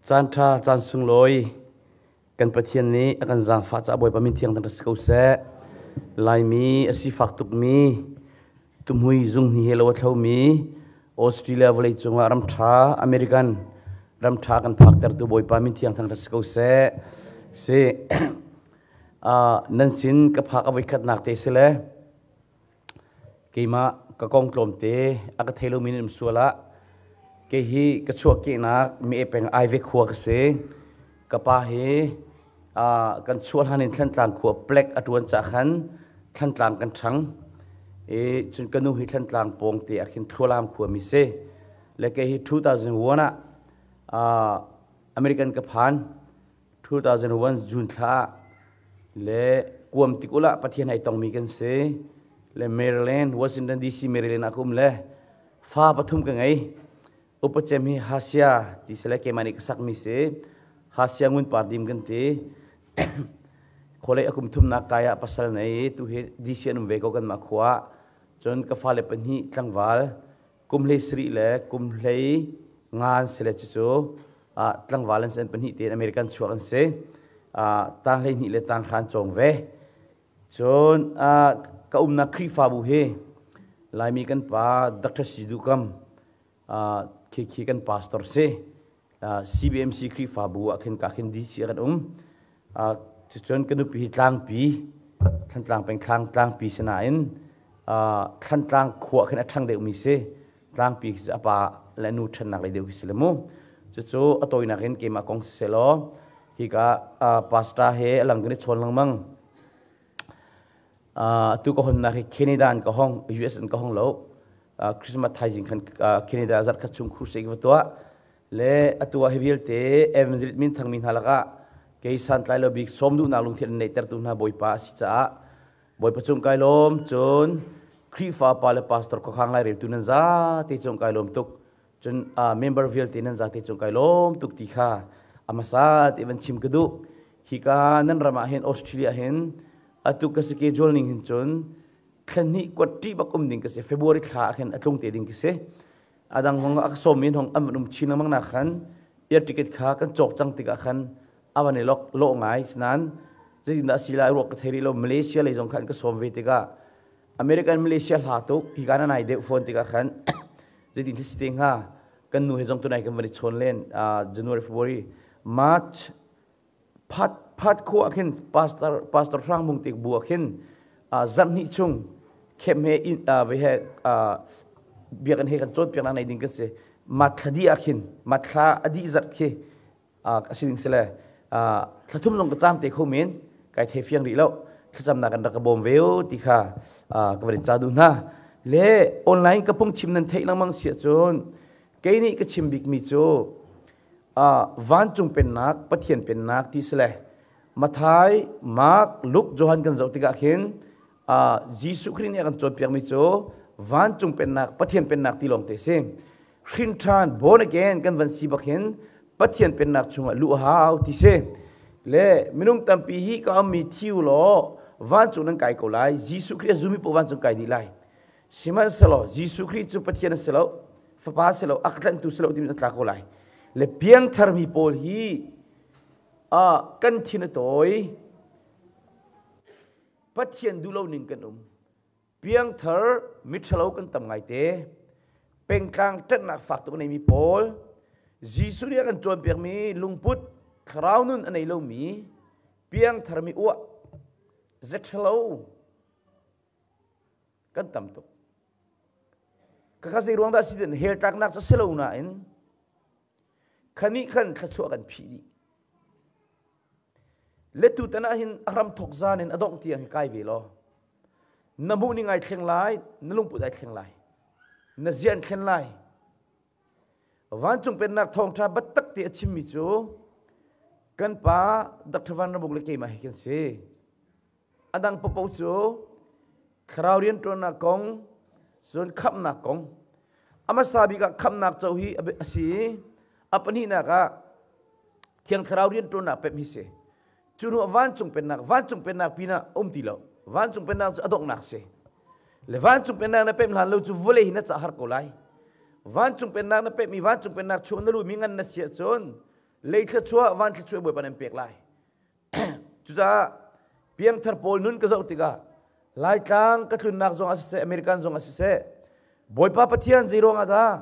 Caan ṭha, caan sunglawi kan Pathian nih a kan zaangfah caah Bawipa min thiang thangṭhat si ko seh. Laimi a sifak tukmi, tuhmui zunghni he lo a thlomi, Australia vawlei cungah ram ṭha, American ram ṭha kan phaktertu Bawipa min thiang thangṭhat si ko seh. Si nan sin ka phak a voikhatnak te si le Keimah ka kong tlawmte a ka thei lomi nan um sual ah kei hi ka chuahkehnak Me'e peng Aive khua ka si. Ka pa hi kan chuah hlan in Thlantlang khua plek a ṭuan caah khan Thlantlang kan ṭhang. I cun ka nu hi Thlantlang pawng te ah khin Thlualam khuami si. Le kei hi 2001 ah American ka phan. 2001 June thla ah le kuam tikul ah Pathian ai tongmi kan si. Le Maryland, Washington DC, Maryland ah ka um le fa pathum ka ngei. Upacem hi Hasia ti si le keimah nih ka sakmi si. Hasia Ngun Par Dim kan ti. Khualei a kum thumnak kai ah pasal nei tu hi DC an um ve ko kanmah khua. Cun ka fale pahnih tlangval kum hlei sarih le kum hlei nga an si le cucu tlangval an si an pahnih tein American chuak an si. Tang 12 le tang hra an cawng ve. Cun ka umnak Khrihfabu hi Laimi kan pa Dr. Sidu Kam khi khi kan pastor si. CBMC Khrihfabu ah khin ka khin DC ah kan um. Cucun ka nupi hi tlangpi, Thlantlang peng thlang tlangpi si nain Thlantlang khua khin a ṭhang deuhmi si. Tlangpi khi a pa le nu ṭhennak lei deuh khi si le mu. Cucu a tawinak in keimah kong si selaw hika pastor he a lang kan i chawn lengmang. Tu ka honnak hi Canada in ka hong, US in ka hong lo. Christmas thaizing khan Canada zarh khat chung crusade ka va tuah. Le atu ah hi vialte evangelist min thangmi hna lakah kei santlai lo bik sawm duhnak lungthin an neihtertu hna Bawipa a si caah Bawipa cung kai lawm. Cun Khrihfa pa le pastor khuakhang laireltu nan zate cung kai lawm tuk. Cun member vialte nan zate cung kai lawm tuk ti kha a hmasa te van chim ka duh. Hika nan ram ah hin Australia hin atu ka schedule ning hin cun thla hnih kuat ṭih bak um ding ka si. February thla ah khin a tlung te ding ka si. Adang hong a ka sawm mi hong an van um chin lengmang nak khan air ticket kha kan cawk cang tikah khan a van i lok lawh ngai. Sinan zeitindah si lai ruak ka thei rih lo. Malaysia lei zong khan ka sawm ve tikah American Malaysia hla tuk hi kan nai deuh fawn tikah khan zeitin thil si te hnga. Kan nu he zong tunai kan van i chawn len. January, February, March phat phat khua ah khin pastor Hrang Mung tik bu ah khin zarh hnih chung khem he ve he biakinn he kan cawnpiaknak nei ding kan si. Mathla dih ah khin mathla a dih zarh khi a si ding si le thla thum zong ka caam te kho men kai thei fiang rih lo. Thlacamnak kan rak ka bawm ve u ti kha ka van in ca duh hna. Le online ka phungchim nan theih lengmang si ahcun kei nih ka chim bikmi cu vancung pennak, Pathian pennak ti si le Mathai, Mark, Luke, Johan kan zoh tikah khin Jesuh Khrih nih a kan cawnpiakmi cu vancung pennak, Pathian pennak ti lawng te si. Hrin ṭhan, born again kan van si bak hin Pathian pennak chungah luh hau ti si. Le minung tampi hi ka ammi thi u law vancung nan kai ko lai. Jesuh Khrih a zumi paoh vancung kai dih lai. Sihmanhsehlaw Jesuh Khrih cu Pathian a si lo, Fapa a si lo, a ka tlanhtu si lo timi an tla ko lai. Le piangtharmi pawl hi kan thin a tawi, Pathian duh lo ning kan um. Piangthar miṭhalo kan tam ngaite. Pengtlang ṭanhnak fak tuk a neimi pawl, Jesuh nih a kan cawnpiakmi lungput, thlarau nun a nei lomi, piangtharmi uah, zeṭhalo, kan tam tuk. Khakha zei ruang dah si tin hell tlaknak cu si lo nain khani khan thluachuah kan phih dih. Le tutan ah hin a ram thok zan in a dongh tiang hi kai ve law na hmuh ning ai thleng lai, na lungput ai thleng lai, na zia an thlen lai. Vancung pennak thawngṭha biatak te a chimmi cu kan pa Dr. Van Ramuk le keimah hi kan si. A dang paohpaoh cu thlarau rianṭuannak kong, cun khamhnak kong. A hmasa bik ah khamhnak co hi a si i a pahnihnak ah Thiang Thlarau rianṭuannak pemh hi si. Cu hnu ah vancung pennak, vancung pennak pinah um ti lo. Vancung pennak cu a donghnak si. Le vancung pennak na pemh hlan lo cu vawlei hi na cah har ko lai. Vancung pennak na pemh i vancung pennak chung na luhmi ngan na si ahcun. Lei thluachuah, van thluachuah Bawipa nan pek lai. Cucaah piangthar pawl nun ka zoh tikah Laitlang ka tlunnak zong ah siseh, American zong ah siseh, Bawipa Pathian zei ruangah dah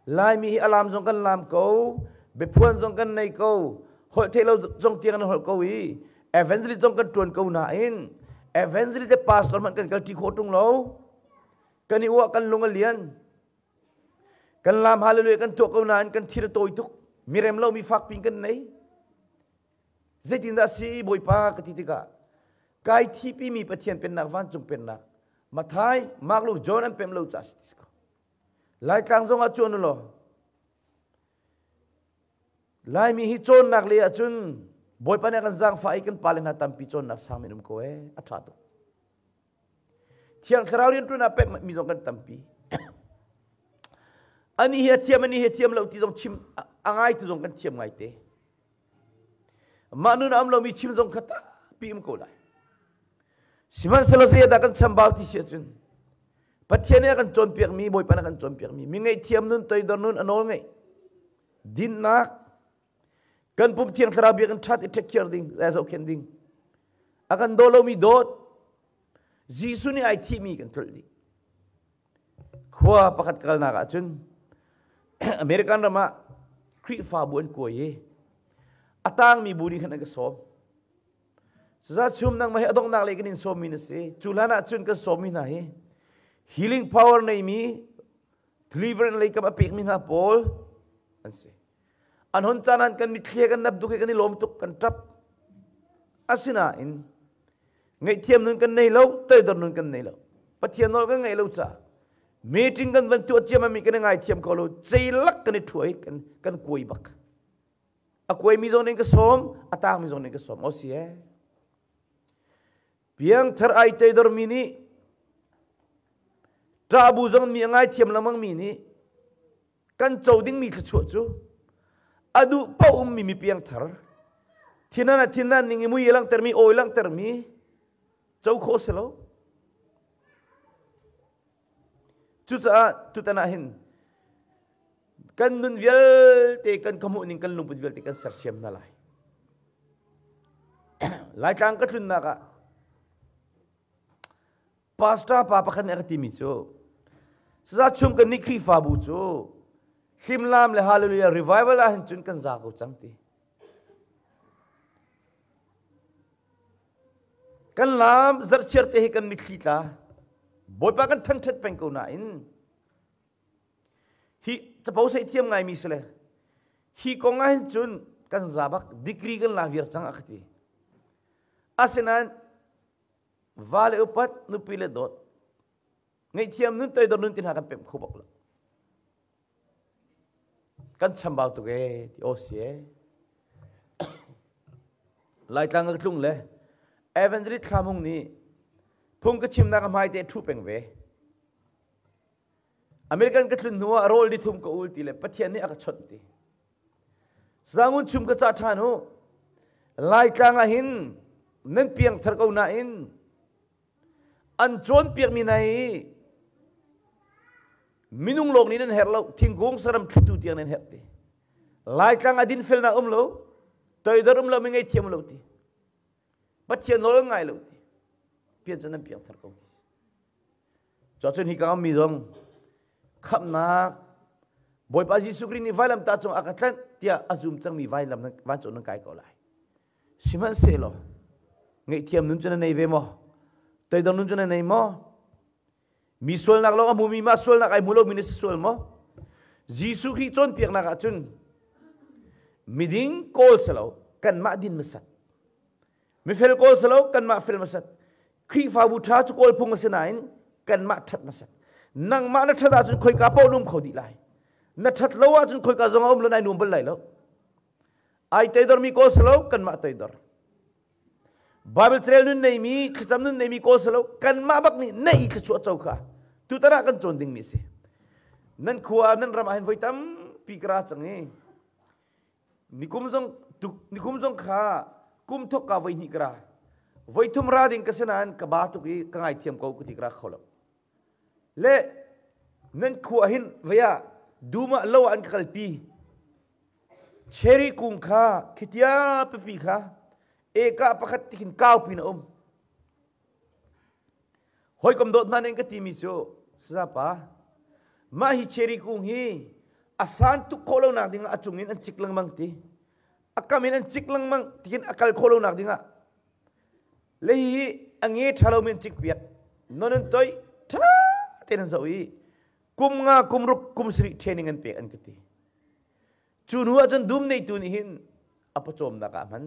Laimi hi alam zong kan lam ko, biaphuan zong kan nei ko, holh theih lo zong tiang kan holh ko i evangelist zong kan ṭuan ko nain evangelist le pastor hmanh kan kalṭi khawh ṭung lo. Kan i uah kan lung a lian. Kan lam hallelujah kan tuah ko nain kan thil a tawi tuk. Mirem lo mi fak pin kan nei. Zeitindah si Bawipa ka ti tikah kai thipimi Pathian pennak vancung pennak Mathai, Mark, Luke, John an pem lo ca si ko. Laitlang zong ah cuan law Laimi hi cawnnak le ahcun Bawipa nih kan zaangfah i kan pale hna tampi cawnnak sang men um ko ee a ṭha tuk. Thiang Thlarau rianṭuan ah pek mi zong kan tampi. Ani hi a thiam ani hi a thiam lo ti zong chim a ngai tu zong kan thiam ngai te. Mah nun a um lomi chim zong kha tampi um ko lai. Sihmanhsehlaw zeidah kan chambau ti si ahcun Pathian nih a kan cawnpiakmi, Bawipa nih a kan cawnpiakmi, mi ngaihthiam nun, toidor nun, a nawl ngeih, dinnak, kan pum thiang thlarau bia kan ṭhat i ṭhekhiar ding, le zohkhenh ding, a kan daw lomi dawt, Jesuh nih ai thihmi kan tlolh dih. Khua pakhat kalnak ahcun American ram ah Khrihfabu an kuai i a tangmi bu nih khan an ka sawm. Cuza chum nangmah hi a donghnak lei kan in sawmmi na si. Cu hlan ah cun kan sawmmi hna hi healing power neimi deliverance lei kam a pekmi hna pawl an si. An hon caan ah kan mitthli kan nap duk i kan i lawm tuk kan ṭap. Asinain ngaihthiam nun kan nei lo, toidor nun kan nei lo. Pathian nawl kan ngaih lo caah meeting kan van tuah ciammam i kan i ngaithiam kho lo, ceilak kan i ṭhuai, kan, kan kuai bak. A kuaimi zong nih ka sawm, a tangmi zong nih ka sawm. O si e. Piangthar ai toidormi nih ṭahbu zong mi a ngaithiam lengmang mi nih kan co dingmi thluachuah cu a duh paoh ummi mi piangthar thinan ah thinan ning i mui a langhtermi awi langhtermi co khawh si lo cucaah tutan ah hin kan nun vialte kan khamuh ning kan lungput vialte kan sersiam hna lai Laitlang ka tlunnak ah Pastor pa pakhat nih a ka timi cu saza chung kan nih Khrihfabu cu hlimlam le hallelujah revival ah hin cun kan za ko cang ti. Kan lam zarhchiar te hi kan mitthli tla. Bawipa kan thangṭhat peng ko nain hi capo sei thiam ngaimi si le hi kong ah hin cun kan za bak degree kan la viar cang a ka ti. Asinain Va le upat, nupi le dawt, ngaihthiam nun toidor nun ti hna kan pemh kho bak lo. Kan chambau tuk ee ti aw si ee. Laitlang ka tlung le Evangelist Thlamung nih phung ka chimnak a hmai te ṭhu peng ve. American ka tlun hnu ah rawl di thum ka ul ti le Pathian nih a ka chawnh ti. Zangun chum ka cah ṭhan u. Laitlang ah hin nan piangthar ko nain an cawnpiakmi hna hi minung lawng nih nan herh lo thingkung saram thlitu tiang nan herh ti. Laitlang ah dinfelnak um lo, toidor um lo, mi ngaihthiam lo ti. Pathian nawl ngai lo ti. Pian cu nan piangthar ko ti. Cuacun hi ka mi zong khamhnak Bawipa Jesuh Khrih nih vailamtah cung a ka tlanh tiah a zum cangmi vailam vancung nan kai ko lai. Sihmanhsehlaw ngaihthiam nun cu na nei ve maw? Toidor nun cu na nei maw? Mi sualnak lawng a hmumi mah sualnak ai hmu lomi na si sual maw? Jesuh Khrih cawnpiaknak ah cun miding kawl si lo kanmah din hmasat Mifel kawl si lo kanmah fel hmasat. Khrihfabu ṭha cu kawl phung a si nain kanmah ṭhat hmasat. Nangmah na ṭhat ahcun khoika paoh na um kho dih lai. Na ṭhat lo ahcun khoika zong a um lo nai nuam bal lai lo. Ai toidormi kawl si lo kanmah toidor. Bible trail nun neimi thlacam nun neimi kawl si lo kanmah bak nih nei thluachuah co kha tutan ah kan cawn dingmi a si. Nan khua nan ram ah hin voi tampi ka ra cang i Nikum zong nikum zong kha kum thok ka voi hnih ka ra. Voi thum ra ding ka si nain ka ba tuk i ka ngaithiam ko ka ti ka ra kho lo. Le nan khua hin vei ah dum ah lo ah an ka kalpi. Cherry kung kha khitia pipi kha eka pakhat tikhin kau pin a um. Hawikom dawt hna nih ka timi cu sazapa mah hi cherry kung hi a san tuk khawh lonak dingah a cung in an cik lengmang ti a kam in an cik lengmang tikin a kal khawh lonak dingah le hi a nge ṭha lomi an cik piak non an toih ṭha tein an zoh i kum nga kum ruk kum sarih training an pek an ka ti. Cu hnu ahcun dum neitu nih hin a pawcawmnak ah hman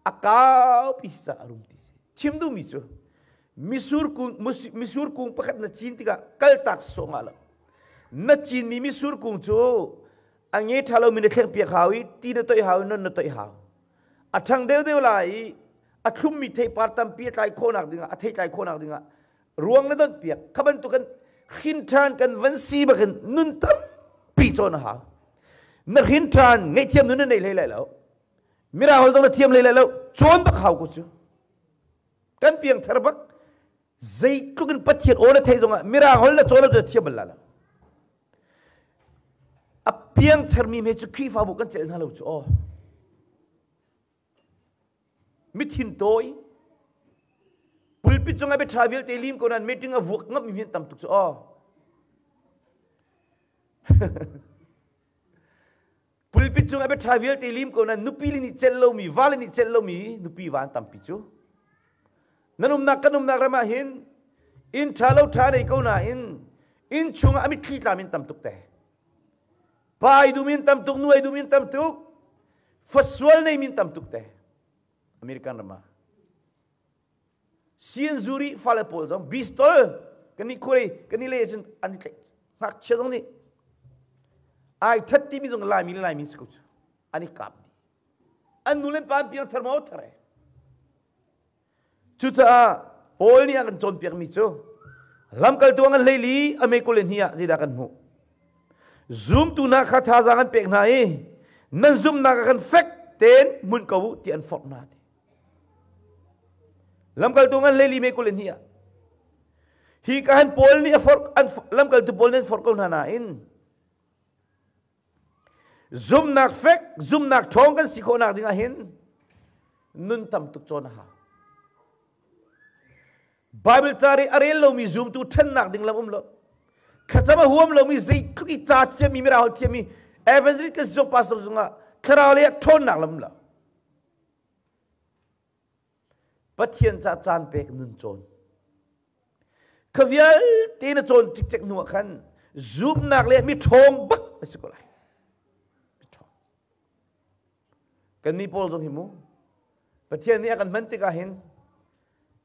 a kaupi si caah a rum ti si. Chim duhmi cu misur kung misur kung pakhat na cin tikah kaltak sawh ngah lo. Na cinmi misur kung cu a nge ṭha lomi na thleng piak hau i ti na toih hau i non na toih hau. A ṭhang deuhdeuh lai i a thlummi theipar tampi a tlai khawhnak dingah a thei tlai khawhnak dingah ruang na donh piak. Kha bantukin hrin ṭhan kan van si bakin nun tampi cawn a hau. Na hrin ṭhan ngaihthiam nun na nei hlei lai lo. Mirang holh zong na thiam hlei lai lo. Cawn bak hau ko cu. Kan piang thar bak zeitluk in Pathian aw na theih zongah mirang holh na cawn lo cu na thiam bal la lo. A piang tharmi me cu Khrihfabu kan celh hna lo cu aw. Mithin tawi pulpit cungah biaṭha vialte lim ko nain meeting a vuak ngammi hi an tam tuk cu aw. Pulpit cungah biaṭha vialte lim ko nain nupi le nih celh lomi, vale nih celh lomi nupi va an tampi cu. Nan umnak kan umnak ram ah hin inn ṭha lo ṭha nei ko nain inn chungah a mitthli tlam in tam tuk te. Pa ai dum in tam tuk, nu ai dum in tam tuk, fasual nei min tam tuk te. American ram ah. Sian zuri fale pawl zong bistol kan i khuai kan i le cun an i tlaih ngakchia zong nih ai that timi zong Laimi le Laimi si ko cu an i kap dih an nu le pa an piang thar maw thar e Cucaah Paul nih a kan cawnpiakmi cu lamkaltu an hleili a mei 22 ah zeidah kan hmuh? Zumtu hna kha thazaang an pek hna i nan zumhnak ah khan fek tein hmun ko u ti an forh hna ti. Lamkaltu ngan hleili mei 22 ah hi ka han Paul nih a forh an lamkaltu Paul nih an forh ko hna nain Zumhnak fek, zumhnak ṭhawng kan si khawhnak ding ah hin nun tam tuk cawn a hau. Bible ca ri a rel lomi zumtu ṭhennak ding lam um lo. Thlacam a huam lomi zeitluk i ca thiammi mirang holh thiammi evangelist kan si zong pastor zungah thlarau lei ah ṭhawnnak lam um lo. Pathian ca caan pek nun cawn. Kha vialte na cawn cikcek hnu ah khan zumnak le mi ṭhawng bak na si ko lai. Mi ṭhawng. Kannih pawl zong hi mu Pathian nih a kan hman tikah hin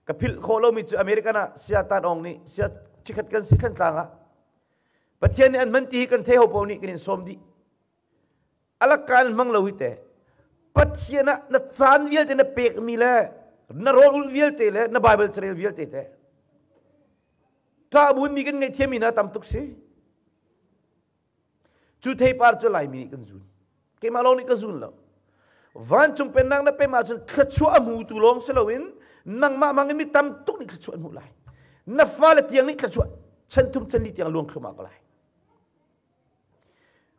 ka philh khawh lomi cu American ah sia tan ong nih sia chikhat kan si Thlantlang ah Pathian nih an hman ti hi kan thei ho paoh nih kan in sawm dih. Alakka in hmang lo hi te Pathian ah na caan vialte na pekmi le na rawl ulh vialte le na Bible carel vialte te ṭah bunmi kan ngaihthiammi hna tam tuk si. Cu theipar cu Laimi nih kan zun. Keimah lawng nih ka zun lo. Vancung pennak na pem ahcun thluachuah a hmutu lawng si loin nangmah mang in mi tam tuk nih thluachuah an hmuh lai. Na fale tiang nih thluachuah chan thum chan li tiang luang thluahmah ko lai.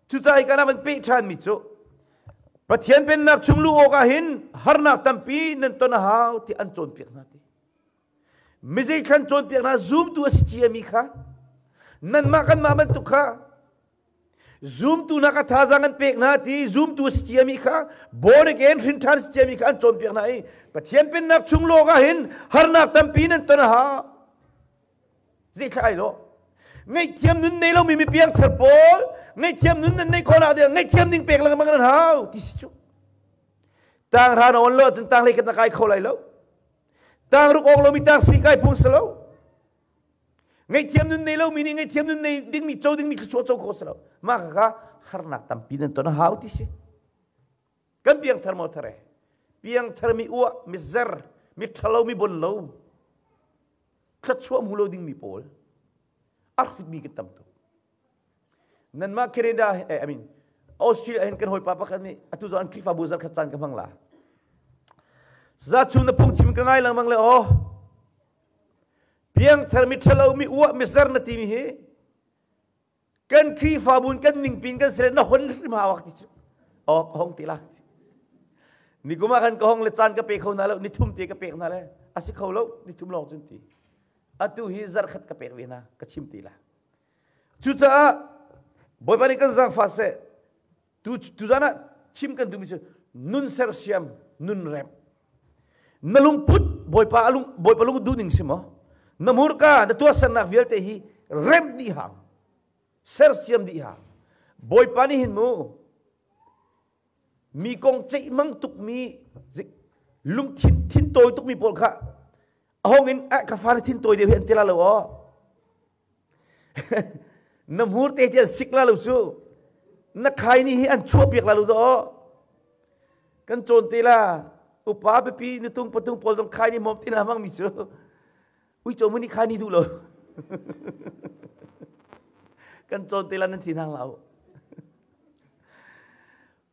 Cucaah hi kana van peh ṭhanmi cu Pathian pennak chung luh awk ah hin harnak tampi nan ton a hau ti an cawnpiak hna ti. Mizei thlan cawnpiak hna zumtu a si ciami kha nanmah kanmah bantuk kha zumtu hna kha thazaang an pek hna ti zumtu a si ciami kha born again hrin ṭhan si ciami kha an cawnpiak hna i Pathian pennak chung luh awk ah hin harnak tampi nan ton a hau. Zeithla ai lo. Ngaihthiam nun nei lomi mi piangthar pawl ngaihthiam nun nan neih khawh nak ding ngaihthiam ding pek lengmang nan hau ti si cu. Tang hra na on lo ahcun tang hlei khat na kai kho lai lo. Tang ruk awk lomi tang si kai phung si lo. Ngaihthiam nun nei lomi nih ngaihthiam nun nei dingmi co dingmi thluachuah co kho si lo. Mah kha harnak tampi nan ton a hau ti si. Kan piangthar maw thar e? Piangthar mi uah, mi zer, mi ṭhalo, mi bon lo. Thluachuah hmu lo dingmi pawl a hrutmi kan tam tuk. Nanmah Canada, I mean, Australia hin kan hawipa pakhat nih atu zong an Khrihfabu zarkhat caan ka hmang la. Za chung na phungchim ka ngai lengmang le aw. Piangthar mi ṭhalo mi uah mi zer na timi hi kan Khrihfabu in kan ningpi in kan sile na hon hrim hawak ti cu. Aw ka hong ti la. Nikum ah khan ka hong le caan ka pe kho hna lo, nithum te ka pek hna le a si kho lo, nithum lawng cun ti. Atu hi zarkhat ka pek ve hna, ka chim ti la. Cucaah Bawipa nih kan zaangfah seh. Tu tuzan ah chim kan duhmi cu nun sersiam, nun remh. Na lungput Bawipa lung Bawipa lung duh ning si maw? Na hmurka, na tuahsernak vialte hi remh dih hau. Sersiam dih hau. Bawipa nih hin mu mi kong ceih mang tukmi lungthin thin tawi tukmi pawl kha a hong in eh ka fa na thin tawi deuh hi an ti la lo aw. Na hmur te ti an sik la lo cu. Na khai ni hi an chuah piak la lo aw. Kan cawn te la upa pipi nutung patung pawl dong khai ni mom ti na mang mi cu. Uico mu nih khai ni duh lo. Kan cawn te la nan thin hang lo.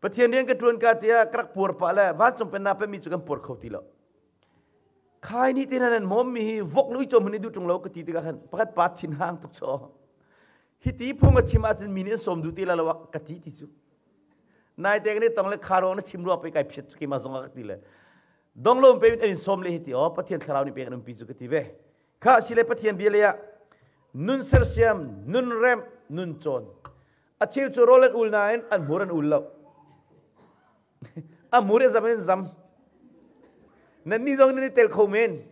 Pathian rian ka ṭuan ka tiah ka rak puar pah le vancung pennak pemi cu kan puar kho ti lo. Khai ni te nan mom mi hi vok le uico mun i duh ṭung lo ka ti tikah khan pakhat pa thin hang tuk chaw. Hi ti phung a chim ahcun mi nih an sawm duh ti la lo ka ti ti cu. Nai te kan i tong le kha ruang na chim rua pe kai phiat cu keimah zong ah ka ti le. Dong lo pe in sawm le hi ti aw Pathian thlarau nih pe kan umpi cu ka ti ve. Kha si le Pathian bia le ah nun sersiam, nun remh, nun cawn. A cheu cu rawl an ul nain an hmur an ul lo. A hmur i zam in zam. Nan ni zong nan i tel kho men.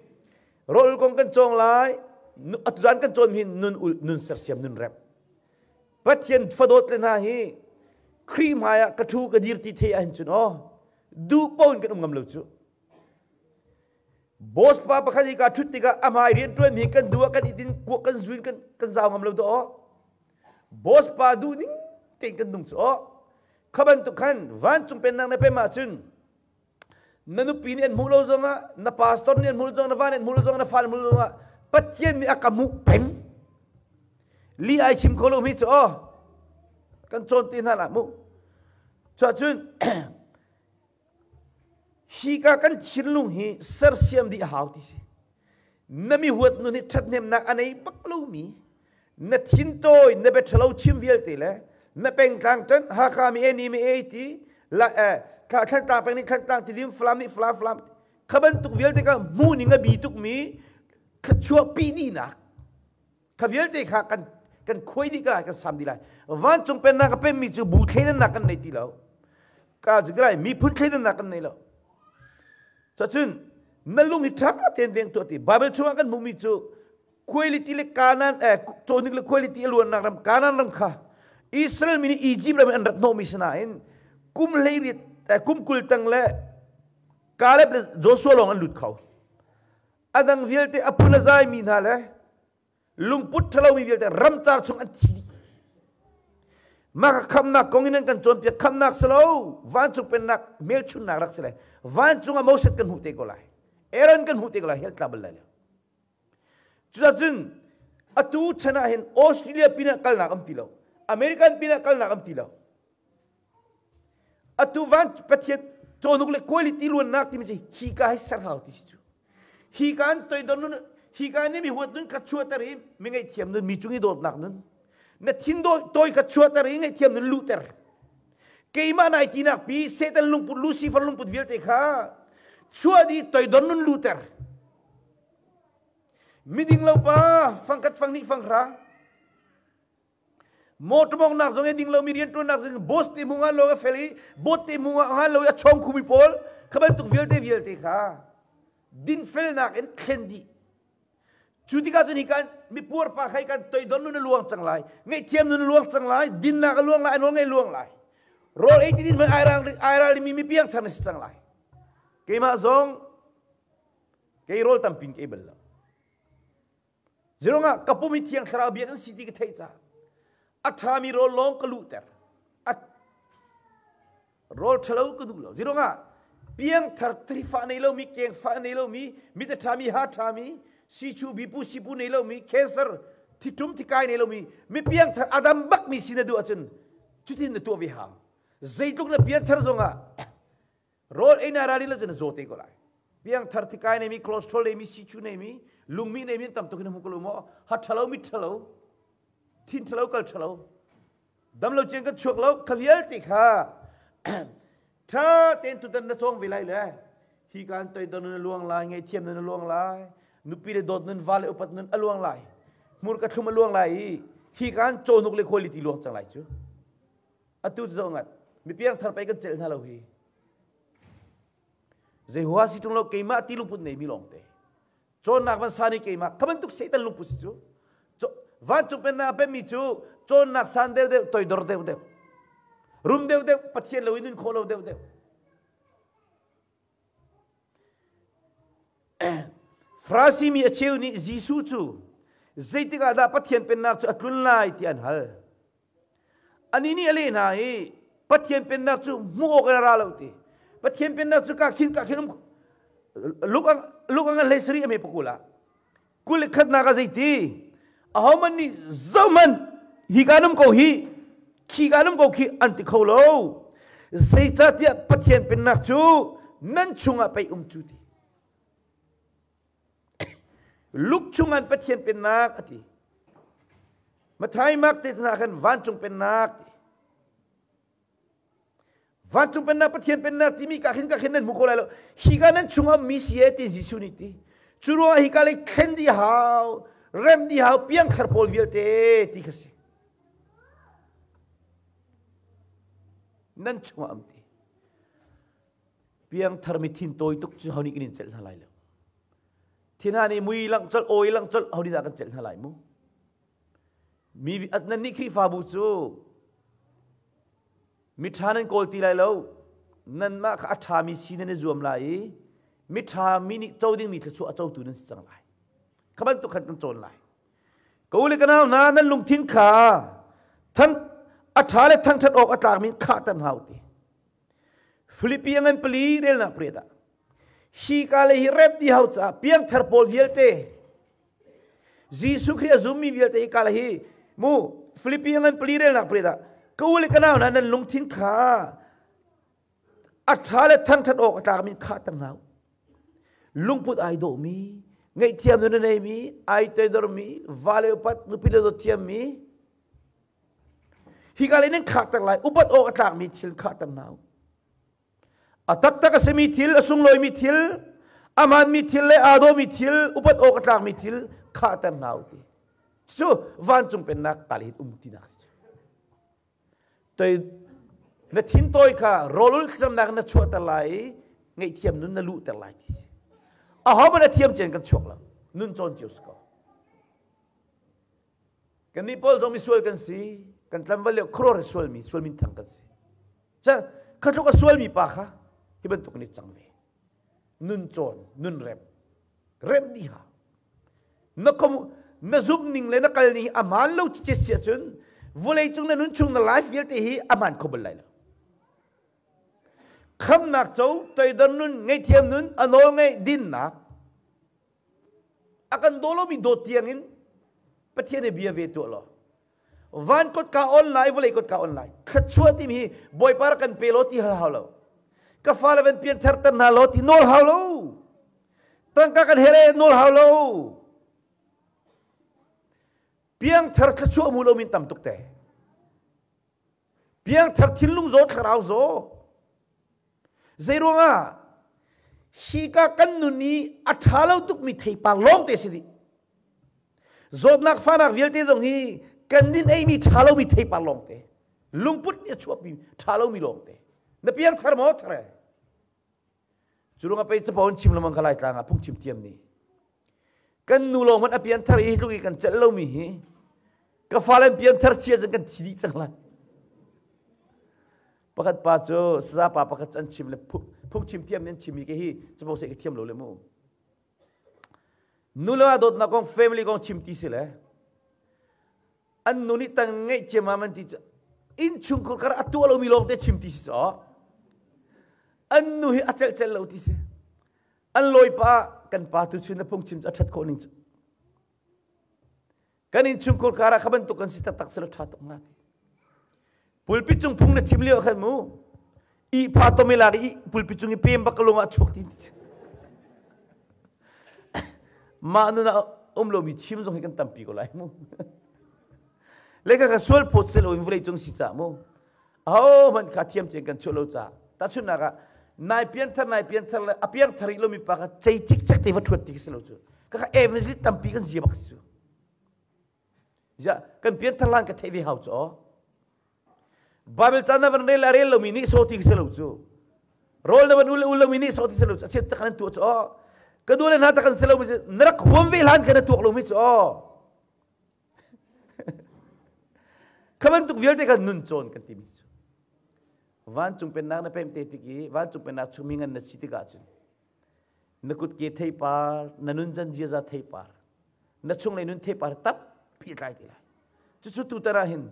Rawl kong kan cawng lai. Atu zan kan cawn hin nun ul, nun sersiam, nun remh. Pathian fadawt le hna hi Khrih hmai ah ka ṭhu ka dir ti thei ahhin cun aw duh paoh in kan um ngam lo cu. Boss pa pakhat hi ka ṭhut tikah a hmai rianṭuan hi kan duh ah kan idin kuak kan zuin kan kan zau ngam lo to aw. Boss pa duh ning tein kan nung cu aw. Kha bantuk khan vancung pennak na pem ahcun na nupi nih an hmuh lo zongah na pastor nih an hmuh lo zongah na va nih an hmuh lo zongah na fa nih an hmuh lo zongah Pathian nih a ka hmuh peng. Li ai chim kho lo mi cu aw kan cawn te hna lah mu. Cuahcun Hi ka kan thinlung hi sersiam dih a hau ti si. Na mi huat nun hi ṭhathnemnak a nei bak lomi, na thintawi, na bia ṭhalo chim vialte le na pengtlang ṭan Hakha mi e ni mi e ti la eh Thlantlang peng nih Thlantlang Tidim Falam nih Falam Falam kha bantuk vialte kha hmuh ning a bi tukmi thluachuah pi dihnak Kha vialte kha kan kan khuai dih ka kan sam dih lai. Vancung pennak a pemmi cu bu thleidannak kan nei ti lo. Ka zu lai miphun thleidannak kan nei lo. Cacun na lung hi ṭha tein veng tuah ti. Bible chungah kan hmuhmi cu quality le Canaan eh cawhnik le quality a luannak ram Canaan ram kha Israel mi nih Egypt ram in an rat hnawhmi sinain kum hleiriat eh, kum 20 tang le Caleb le Joshua lawng an lut kho. A dang vialte a phun a zaimi hna le lungput ṭhalomi vialte ramcar chung an thi dih. Mah ka khamnak kong in an kan cawnpiak khamnak si lo vancung pennak hmelchunnak rak si lai vancung ah Moses kan hmuh te ko lai Aaron kan hmuh te ko lai hell tla bal lai lo cucun atu chan ah hin Australia pinah kalnak am ti lo American pinah kalnak am ti lo Atu van Pathian cawhnuk le quality luannak timi cu hi ka hi ser hau ti si cu. Hi ka an toidor nun hi ka nih mi huat nun ka chuahter i mi ngaihthiam nun mi cung i dawtnak nun na thin tawi ka chuahter i ngaihthiam nun luhter. Keimah nai tinak pi Satan lungput Lucifer lungput vialte kha chuah dih toidor nun luhter. Miding lo pa fangkhat fanghnih fanghra Motor mawngnak zong i ding lomi rianṭuannak zong boss te hmu ngan lo a fel i bot te hmu ngan lo i a chawng khumi pawl kha bantuk vialte vialte kha dinfelnak in thlen dih. Cu tikah cun hi kan mipuar pa kha kan toidor nun a luang cang lai, ngaihthiam nun a luang cang lai, dinnak a luang lai, a nawl ngei luang lai. Rawl ei ti din hmanh ai ralmi mi piangthar na si cang lai. Keimah zong kei rawl tampin ka ei bal lo. Zirongah ka pum hi Thiang Thlarau biakinn si ti ka theih caah a ṭhami rawl lawng ka luhter. A rawl ṭhalo ka duh lo. Zirongah piangthar thrifa nei lomi, kengfa nei lomi, mit a ṭhami, ha ṭhami, sichu bipu sipu nei lomi, cancer thiṭum thikai nei lomi, mi piangthar a dam bakmi si na duh ahcun cutin na tuah ve hau. Zeitluk na piangthar zongah Rawl ei na ralin lo cun na zaw te ko lai. Piangthar thikai neimi, cholesterol neimi, sichu neimi, lungmi neimi tam tuk in hmu ko lo maw? Ha ṭhalo, mit ṭhalo, thin ṭhalo, kal ṭhalo. Dam lo cian kan chuak lo, kha vialte kha. Tha tein tutan na cawng ve lai le hi kan toidor nun a luang lai, ngaihthiam nun a luang lai, nupi le dawt nun, va le upat nun a luang lai, hmurka thlum a luang lai i hi kan cawhnuk le quality luang cang lai cu. Atu cu zoh ngat, mi piangthar pei kan celh hna lo hi. Zei hua si ṭung lo keimah ti lungput nei mi lawngte. Cawnnak van san i keimah kha bantuk Satan lungput si cu. Vancung pennak a pemmi cu cawnnak san deuhdeuh, toidor deuhdeuh. Rum deuhdeuh, Pathian lo in nun khawh lo deuhdeuh. Farasi mi a cheu nih Jesuh cu zeitik ah dah Pathian pennak cu a tlun lai ti an hal. Anih nih a leh hna i Pathian pennak cu hmuh awk in a ra lo ti. Pathian pennak cu ka khin ka khin um luk ang luk ang hlei sari ame pakul ah kul le khatnak a zeiti ahohmanh nih zohmanh hi ka num ko hi khi ka num ko khi an ti kho lo zeicahtiah Pathian pennak cu nan chungah pei um cu ti Luk chungan Pathian pennak a ti. Mathai Mark te hna khan vancung pennak ti. Vancung pennak Pathian pennak timi ka khin ka khin nan hmu kho lai lo. Hi ka nan chungah mi si e ti Jesuh nih ti. Cu ruangah hi ka lei thlen di hau, rem di hau piangthar pawl vialte ti kha si. Nan chungah am ti. Piangthar mi thin tawi tuk cu ho nih kan in celh hna lai lo. Thin ha nih mui langh colh, awi langh colh, ho nih dah kan celh hna lai mu? Mi nan nih Khrihfabu cu mi ṭha nan kawl ti lai lo. Nanmah kha a ṭhami si nan i zuam lai i mi ṭha mi nih co dingmi thluachuah a cotu nan si cang lai. Kha bantuk khan kan cawn lai. Ka u le ka nau hna nan lungthin kha than a ṭha le thangṭhat awk a tlakmi khahter hna u ti. Filipi a ngan pali relnak pariat ah hi ka le hi rep di hau caah piangthar pawl vialte Jesuh Khrih a zummi vialte hi ka le hi mu Filipi a ngan pali relnak pariat ah ka u le ka nau hna nan lungthin kha a ṭha le thangṭhat awk a tlakmi khahter hna u. Lungput ai dawhmi, ngaihthiam nun a neimi, ai toidormi, vale upat, nupi le dawt thiammi, Hika lei nan khakter lai, upat awk a tlakmi thil khahter hna u. A taktak a simi thil, a sunglawimi thil, a hmaanmi thil le aa dawmi thil, upat awk a tlakmi thil khahter hna u ti. Cu vancung pennak tal hin um tinak si. Toi na thin tawi kha rawlul thlacamnak na chuahter lai i ngaihthiam nun na luhter lai ti si. Ahohmanh a thiam cian kan chuak lo. Nun cawn cio si ko. Kannih pawl zong misual kan si. Kan tlamval lio khuaruahar sualmi, sual minthang kan si. Ca kha tluk a sualmi pa kha hi bantuk nih cang ve. Nun cawn, nun rem. Rem dih ha. Na kom na zumh ning le na kal ning hi a hmaan lo cicet si ahcun vawlei cung na nun chung na life vialte hi a hmaan kho bal lai lo. Khamnak co, toidor nun, ngaihthiam nun, a nawl ngaih dinnak, A kan daw lomi dawt tiangin Pathian i bia ve tuah law van kotka on lai vawlei kotka on lai thluachuah timi hi Bawipa rak kan pe law ti hal hau lo ka fale van pian ther ter hna law ti nawl hau lo tangka kan here nawl hau lo piangthar thluachuah mu lo min tam tuk te Piangthar thinlung zaw thlarau zaw. Zeiruangah hika kan nun i a ṭha lo tukmi theipar lawngte si dih. Zawtnak fahnak vialte zong hi kan din eimi ṭha lomi theipar lawngte. Lungput nih a chuahpi ṭha lomi lawngte. Na piangthar maw thar e? Cu ruangah pei capo in chim lengmang kha Laitlang ah phungchim thiam nih kan nu lawng hmanh a pianthar i hi tluk i kan celh lomi hi ka fale an pianthar chia cun kan thi dih cang lai. Pakhat pa cu saza pa pakhat cu an chim le phungchim thiam nih an chim i ke hi capo seh ka thiam lo le mu. Nu le va dawtnak kong family kong chim ti si le an nu nih tang ngeih ciammam an ti cu innchungkhar kar a tuah lomi lawng te chim ti si caw an nu hi a celh celh lo ti si an lawi pa kan pa tu chun na phungchim cu a ṭhat khawh ning cu kan innchungkhar kar ah kha bantuk kan si taktak sila ṭha tuk hnga ti pulpit cung phung na chim lio khan mu i pha tomi lak i pulpit cung i pem bak lung ah chuak ti mah nun ah um lomi chim zong hi kan tampi ko lai mu le ka ka sual phawt sel in vawlei cung si ca mu. Ahohmanh kha thiam cen kan chuah lo caah tahchunhnak ah nai pianthar nai pianthar le a piangthar rih lomi pa kha cei cikcek te va ṭhuat ti si lo cu. Kaka evangelist tampi kan zia bak si cu. Ja, kan pianthar lan ka theih ve hau cu aw. Bible caan na van rel a rel lomi nih so ti si lo cu. Rawl na van ul ul lomi nih so ti si lo cu. A cheu tak an tuah cu aw. Ka du le hna tak an si lo mi cu na rak huam ve hlan kan na tuak lomi cu aw. Kha bantuk vialte kha nun cawn kan timi cu. Vancung pennak na pem te tik i vancung pennak chungmi ngan na si tikah cun na kutke theipar, na nuncan ziaza theipar, na chunglei nun theipar tampi a tlai ti lai. Cucu tutan ah hin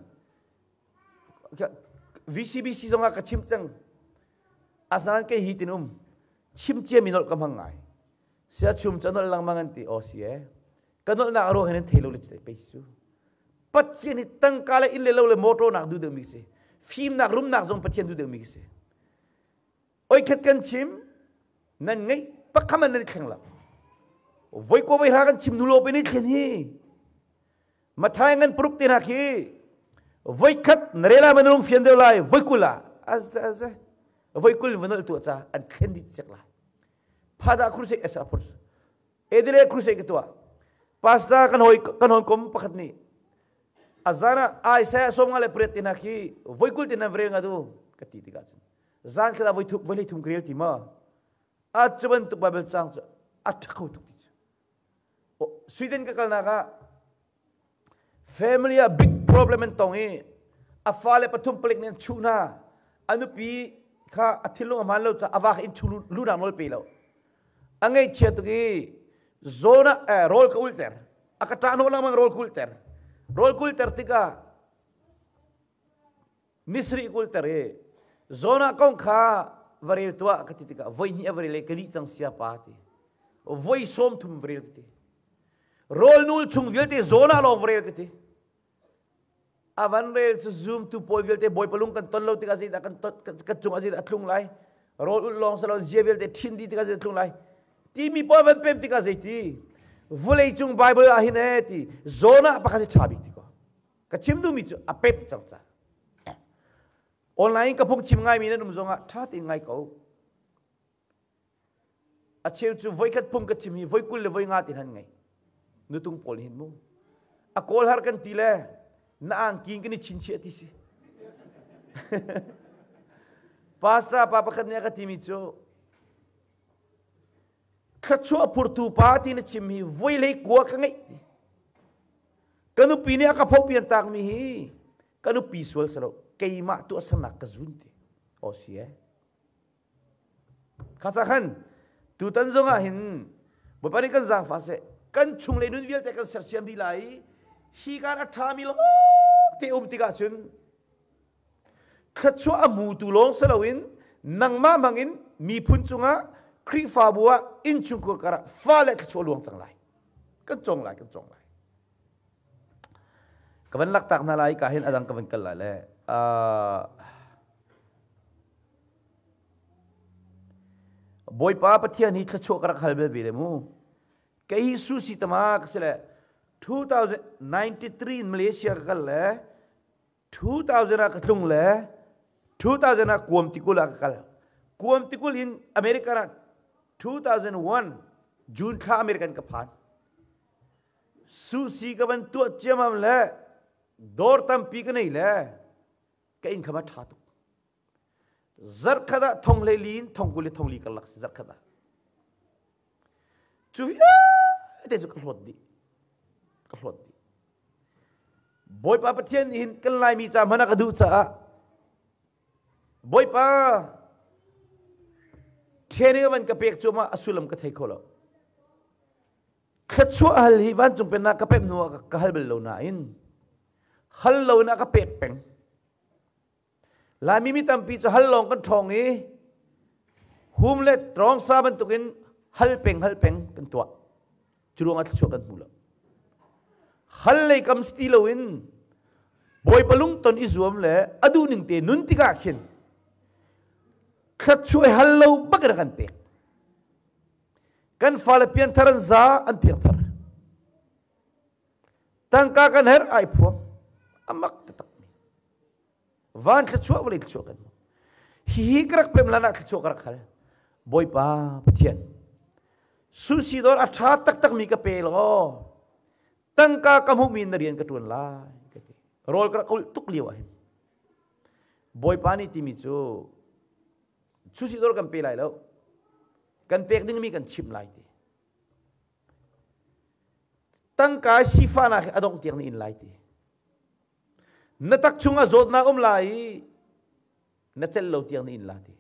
VCBC zongah ka chim cang. Asinain kei hi tin um chim ciami nolh ka hmang ngai. Sia chum ca nolh lengmang an ti. Aw si e. Ka nolhnak a ruang hin an thei lo le pei cu. Pathian hi tangka le inn le lo le motor nak duh deuhmi si. Fimnak rumnak zong Pathian duh deuhmi si. Oi khat kan chim nan ngeih pakham an nan thleng lo. Voi ko voi hra kan chim nu lo pe ni thlen hi. Mathai ngan paruk te hna khi voi khat na rela man lung fian deuh lai voi kul ah az az voi kul vanol tuah ca an thlen dih cek lai. Phada crusade asa phurs. Edile crusade ka tuah. Pastor kan hoi kan hoi kom pakhat nih azana Isaiah 58 te hna khi voi kul te na vrel nga du ka ti tikah cun zan khat ah voi thum voi hlei thum ka rel ti ma a cu bantuk Bible cang cu a ṭha kho tuk ti cu Sweden ka kalnak ah family ah big problem an tong i a fale pathum palik nih an chuh hna a nupi kha a thinlung a hmaan lo caah a va kha inn chung lunak nawl pe lo a ngaihchia tuk i zawn ah rawl ka ulter a ka ṭah hnawh lengmang rawl ka ulter rawl ka ulter tikah Misri kulter i Jonah kong kha va rel tuah ka ti tikah voi hnih a va rel i ka dih cang sia pa ti. Voi 30 va rel ka ti. Rawl nul chung vialte Jonah lawng va rel ka ti. A van rel cu zumtu pawl vialte Bawipa lung kan ton lo tikah zeidah kan tot kan cungah zeidah a tlung lai. Rawl ulh lawng salo zia vialte thin dih tikah zeidah tlung lai. Timi pawl van pem tikah zeiti vulei cung Bible ah hin ee ti Jonah pakhat hi ṭha bik ti ko. Ka chim duhmi cu a pemh cang ca. Online in ka phung chim ngaimi nan um zongah ṭha tein ngai ko. A cheu cu voikhat phung ka chim hi voi 20 le voi 50 tin han ngei. Nutung pawl hin mu. A kawl har kan ti le na angki kan i chinchiah ti si. Pastor pa pakhat nih a ka timi cu thluachuah phurtu pa ti na chim hi voi lei kua ka ngeih ti. Ka nupi nih a ka phopian takmi hi ka nupi sual si lo keimah tuahsernak ka zun ti. Aw si e. Kha ca khan tutan zong ah hin Bawipa nih kan zaangfah seh kan chung le nun vialte kan sersiam dih lai i hi kan a ṭhami lawng te um tikah cun thluachuah a hmutu lawng si loin nangmah hmangin miphun cungah Khrihfabu ah innchungkhar karah fale thluachuah luang cang lai. Kan cawng lai, kan cawng lai. Ka van laktak hna lai ka hin adang ka van kal lai le Bawipa Pathian hi thluachuah ka rak hal bel ve le mu. Kei hi susi tama ka si le 2093 in Malaysia ka kal le 2000 ah ka tlung le 2000 ah Guam tikul ah ka kal. Guam tikul in America ah 2001 June thla American ka phan. Susi ka van tuah ciamam le dawr tampi ka nei le ka income a ṭha tuk. Zarkhat ah thong hlei li in thong 20 le thong li karlak si zarkhat ah. Cu vialte cu ka hlawt dih. Ka hlawt dih. Bawipa Pathian nih hin kan Laimi ca hmanh a ka duh caah Bawipa training a van ka pek cuahmah a sullam ka thei kho lo. Thluachuah hal hi vancung pennak ka pek hnu ah ka hal bal lo nain hal lo in a ka pek peng. Laimi mi tampi cu hal lawng kan ṭhawng i hum le trawngsa bantukin hal peng hal peng kan tuah. Cu ruangah thluachuah kan hmu lo. Hal lei kam si ti loin Bawipa lungton i zuam le a duhning te nun tikah khin thluachuah hal lo bak in a kan pek. Kan fale pianthar an za an piangthar. Tangka kan herh ai phuang. A mak taktak mi. Van thluachuah vawlei thluachuah kan hmu. Hihi ka rak pem lan ah thluachuah ka rak hal. Bawipa Pathian, susi dawr a ṭha taktakmi ka pe law tangka ka hmuhmi na rian ka ṭuan lai ka ti. Rawl ka rak ulh tuk lio ah hin. Bawipa nih timi cu susi dawr kan pe lai lo. Kan pek dingmi kan chimh lai ti. Tangka sifahnak hi a dongh tiang na in lai ti. Na tak chungah zawtnak um lai i na celh lo tiang na in la ti.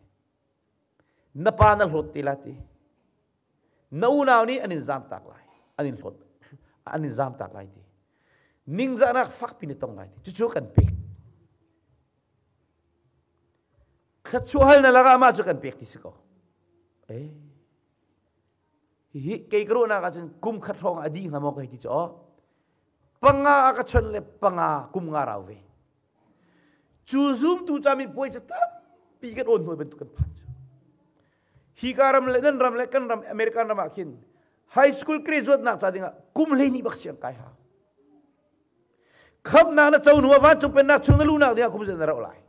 Na pa na hlawt te la ti. Na unau nih an in zamtak lai. An in hlawt an in zamtak lai ti. Ningzahnak fakpi na tong lai ti. Cucu kan pek. Thluachuah hal na lakah mah cu kan pek ti si ko. Eh. Hihi kei ka ruahnak ahcun kum khat hrawng a dih hnga maw ka hei ti cu aw. Panga a ka chawnh le panga kum nga rau ve. Cu zumtu cami puai cu tampi kan awn hnuai bantuk kan phan cu. Hi ka ram le nan ram le kan ram American ram ah khin high school graduate nak ca dingah kum 12 bak siang kai hau. Khamnak na co hnu ah vancung pennak chung na luhnak dingah kum na rauh lai.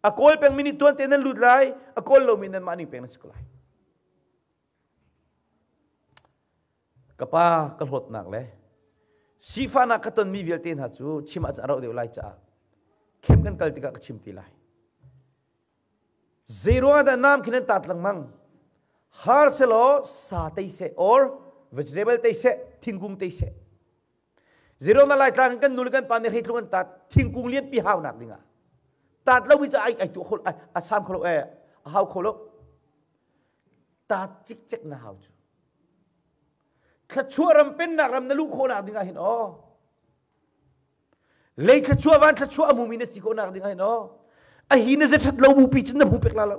A kawl peng mi nih tuan te nan lut lai, a kawl lomi nan mah ning peng nan si ko lai. Ka pa ka hlawtnak le sifahnak ka tonmi vialte hna cu chim ahcun a rauh deuh lai caah camp kan kal tikah ka chim ti lai. Zei ruangah dah nam khi nan tat lengmang? Har selaw sa tei seh or vegetable tei seh, thingkung tei seh. Zei ruangah Laitlang kan nu le kan pa nih hreitlung an tat thingkung lianpi haunak dingah. Tat lomi cu ai ai tuah kho a sam kho lo eh a hau kho lo. Tat cikcek na hau cu. Thluachuah ram pennak ram na luh khawhnak dingah hin aw. Lei thluachuah van thluachuah a hmumi na si khawhnak dingah hin aw. A hi na zethat lo bupi cun na hmu pek la lo.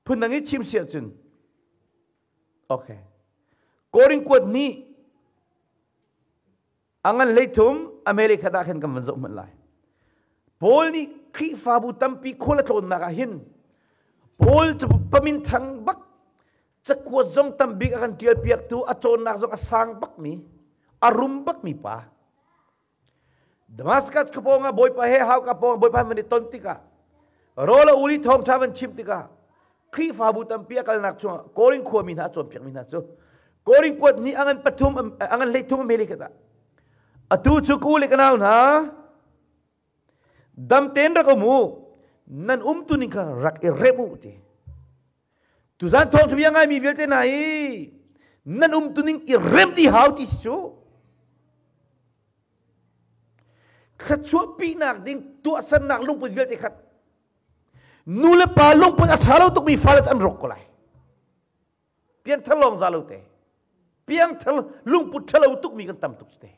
Phundang i chim si ahcun okay. Korin kuat nih A ngan 13 America ah khan kan van zoh hmanh lai. Paul nih Khrihfabu tampi khual a tlawnnak ah hin Paul cu pamin thang bak cakuat zong tambik a kan ṭial piaktu a cawnnak zong a sang bakmi a rum bakmi pa Damascus khua pawng ah Bawipa he hauka pawng Bawipa van i ton tikah rawl a ul i thawngṭha van chim tikah Khrihfabu tampi a kalnak chungah Korin khuami hna a cawnpiakmi hna cu Korin kuat nih a ngan pathum a ngan 13 a hmeli khat ah atu cu ka u le ka nau hna dam tein rak um u nan umtu ning kha rak i rem u ti tuzan thawngṭha bia ngaimi vialte hna hi nan umtu ning i rem ti hau ti si cu thluachuahpinak ding tuahsernak lungput vialte khat Nu le pa lungput a ṭha lo tukmi fale cu an rawk ko lai. Piangthar lawng za lo te. Piangthar lungput ṭha lo tukmi kan tam tuk cu te.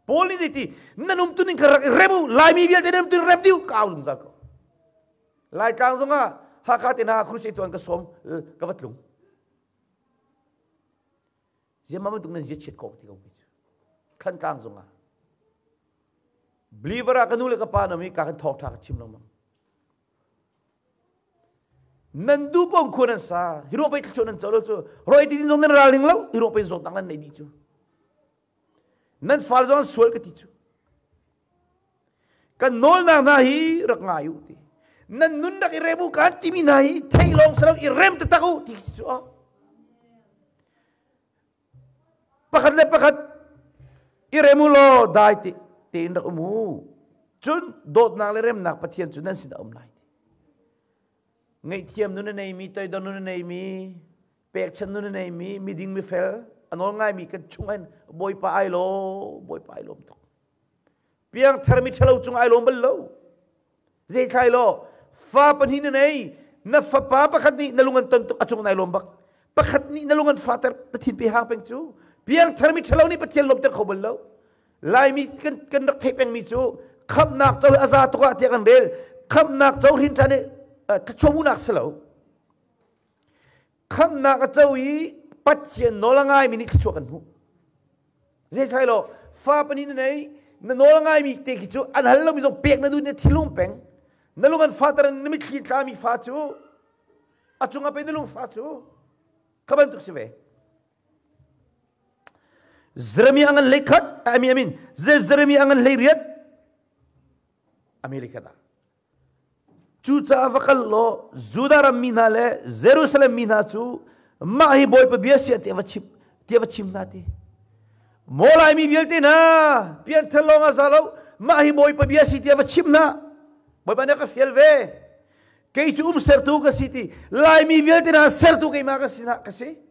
Paul nih zeiti nan um tuning kha rak i rem u Laimi vialte nan um tuning rem dih u ka au zungzal ko. Laitlang zongah Hakha te hna crusade tuan ka sawm ka va tlung. Ziamah bantuk nan zia chiat ko ti ko cu. Thlantlang zongah Believer ah ka nu le ka pa nam i ka kan thawngṭha ka chim lengmang. Nan du pom khua nan sa, hi ruang pei thluachuah nan co lo cu, roi ti zong nan ral ning lo, hi ruang pei zawtnak nan nei dih cu. Nan fal zong an sual ka ti cu. Kan nawlnak hna hi rak ngai u ti. Nan nun rak i rem u kan timi hna hi thei lawng si lo i rem taktak u ti cu. Pakhat le pakhat i rem u law dai te tein rak um u. Cun dawtnak le remnak Pathian cu nan sinah a um lai. Ngaihthiam nun a neimi, toidor nun a neimi, pekchanh nun a neimi, miding mifel, a nawl ngaimi kan chung hin Bawipa ai lawm, Bawipa ai lawm tuk. Piangthar mi ṭhalo cung ai lawm bal lo. Zeithlai law fa pahnih na nei na fapa pakhat nih na lung an ton tuk a cung nai lawm bak pakhat nih na lung an fater na thin pe hang peng cu piangthar mi ṭhalo nih Pathian lawmter kho bal lo Laimi kan kan rak theih pengmi cu khamnak co a za tuk ah tiah kan rel khamnak co hrin ṭhan i thluachuahmuhnak si lo Khamhnak a co i Pathian nawl a ngaimi nih thluachuah kan hmuh. Zeithlai law fa pahnih na nei, na nawl a ngaimi te khi cu an hal lomi zong pek na duh na thinlung peng. Na lung an fater na mitthli tlami fa cu a cungah pei na lung fa cu kha bantuk si ve. Jeremiah ngan hlei khat I mean Jeremiah ngan hlei riat America ah. Cucaah va kal law Judah ram mi hna le Jerusalem mi hna cu mah hi Bawipa bia si tiah va chim tiah va chim hna ti. Maw Laimi vialte hna pianthar lawng ah za lo mah hi Bawipa bia si tiah va chim hna. Bawipa nih ka fial ve. Kei cu um sertu ka si ti. Laimi vialte hna sertu keimah ka si na ka si.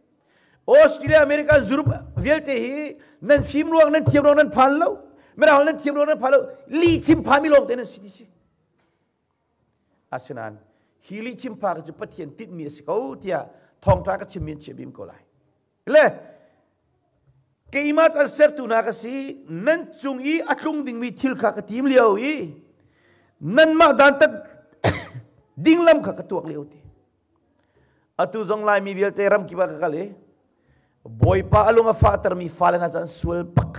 Australia, America, Europe vialte hi nan fim ruang nan thiam ruang nan phan lo. Mirang nan thiam ruang nan phan lo. Li chim phami lawng te nan si ti si. Asinain hi li chim pha cu Pathian tinhmi a si ko tiah thawngṭha ka chimmi an chiah bim ko lai. Le keimah cu an sertu hna ka si nan cung i a tlung dingmi thil kha ka tim lio i nanmah dantat ding lam kha ka tuak lio ti. Atu zong Laimi vialte ramkip ah ka kal i Bawipa a lung a fahtermi fale hna cu an sual bak.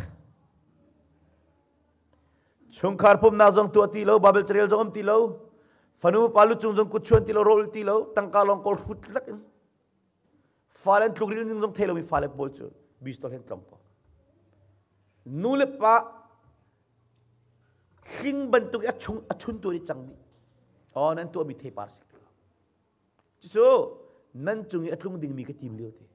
Chungkhar pumnak zong tuah ti lo, Bible carel zong um ti lo, fanu pa lu cung zong kut chuan ti lo, rawl ti lo, tangka lawng kawl hrut lak in fale an tluk ril ning zong thei lomi fale pawl cu bistol hen tlong ko. Nu le pa hling bantuk i a chung a chun tu i cang dih. Oh nan tuahmi theipar si. Cucu nan cung i a tlung dingmi ka tim lio te.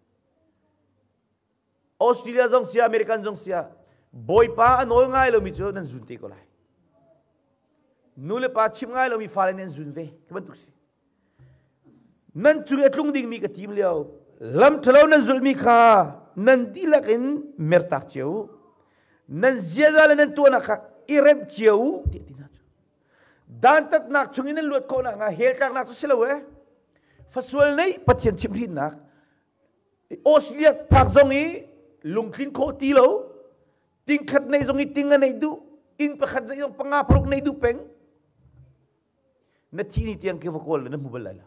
Australia zong sia, American zong sia, Bawipa a nawl ngai lomi cu nan zun te ko lai. Nu le pa chim ngai lomi fale nih an zun ve. Ka bantuk si. Nan cung i a tlung dingmi ka tim lio. Lam ṭhalo nan zulhmi kha nan dihlak in mertak cio u. Nan ziaza le nan tuahnak kha i remh cio u tiah ti hna cu. Dantatnak chungin nan luat khawh nakhnga hell tlaknak cu si lo e. Fasual nei Pathian chimhhrinnak Australia phak zong i lungtlin khawh ti lo tingkhat nei zong i ting a nei duh inn pakhat zei zong panga paruk nei duh peng na thi ni tiang khi va kawl na hmu bal lai lo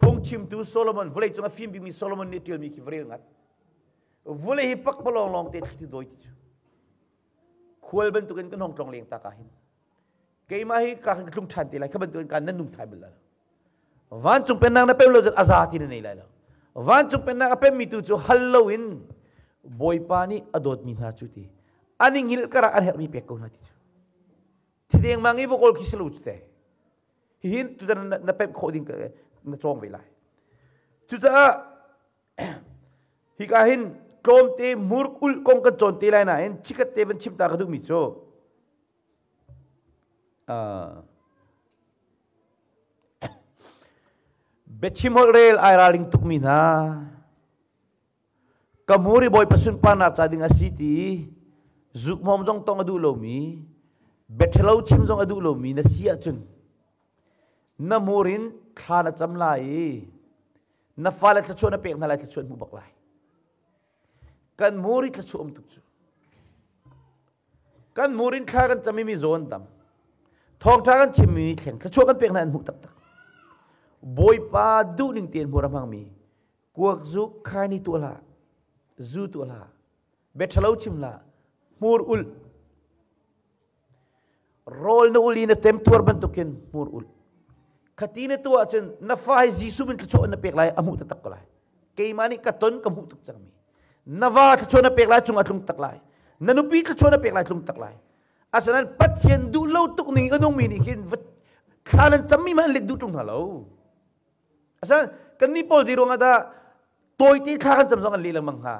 phungchimtu Solomon vawlei cung a fim bikmi Solomon nih ṭialmi khi va rel ngat vawlei hi pakpalawng lawng te thli doi ti cu khual bantukin kan hong tlong leng ta ka hin keimah hi ka kan tlung ṭhan te lai kha bantukin kan nan nung thai bal lai lo vancung pennak na pem lo cun a za ti na nei lai lo vancung pennak a pemmi tu cu hal loin bawipa nih a dawtmi hna cu ti an i hngilh karah an herhmi pek ko hna ti cu thi dengmang i vokol khi si lo cu te hihin tutan na pemh khawh ding na cawng ve lai cucaah Hika hin tlawmte hmur ulh kong kan cawn te lai nain chikat te van chim ta ka duhmi cu biachim holh rel ai ralring tukmi hna ka hmur i Bawipa sunparnak ca ding a si ti zukhmawm zong tong a duh lomi biaṭhalo chim zong a duh lomi na si ahcun na hmur in thla na cam lai i na fale thluachuah na pek hna lai thluachuah hmu bak lai kan mur i thluachuah um tuk cu kan mur in thla kan cami mi zawn dam thawngtha kan chimmi thleng thluachuah kan pek hna an hmuh taktak bawipa duh ning tein hmur a hmangmi kuak zu khaini tuah hlah zu tuah hlah biathalo chim hlah hmur ul Rawl na ul i na temtuar bantukin hmur ul. Khati na tuah ahcun na fa hi Jesuh min thluachuah na pek lai a hmuh taktak ko lai. Keimah nih ka ton ka hmuh tuk cangmi. Na va thluachuah na pek lai cung a tlung tak lai. Na nupi thluachuah na pek lai tlung tak lai. Asinain Pathian duh lo tuk ning a nungmi nih khin thla nan cammi hmanh an let duh ṭung hna lo. Asinain kannih pawl zei ruangah dah tawite thla kan cam zong an leh lengmang hnga?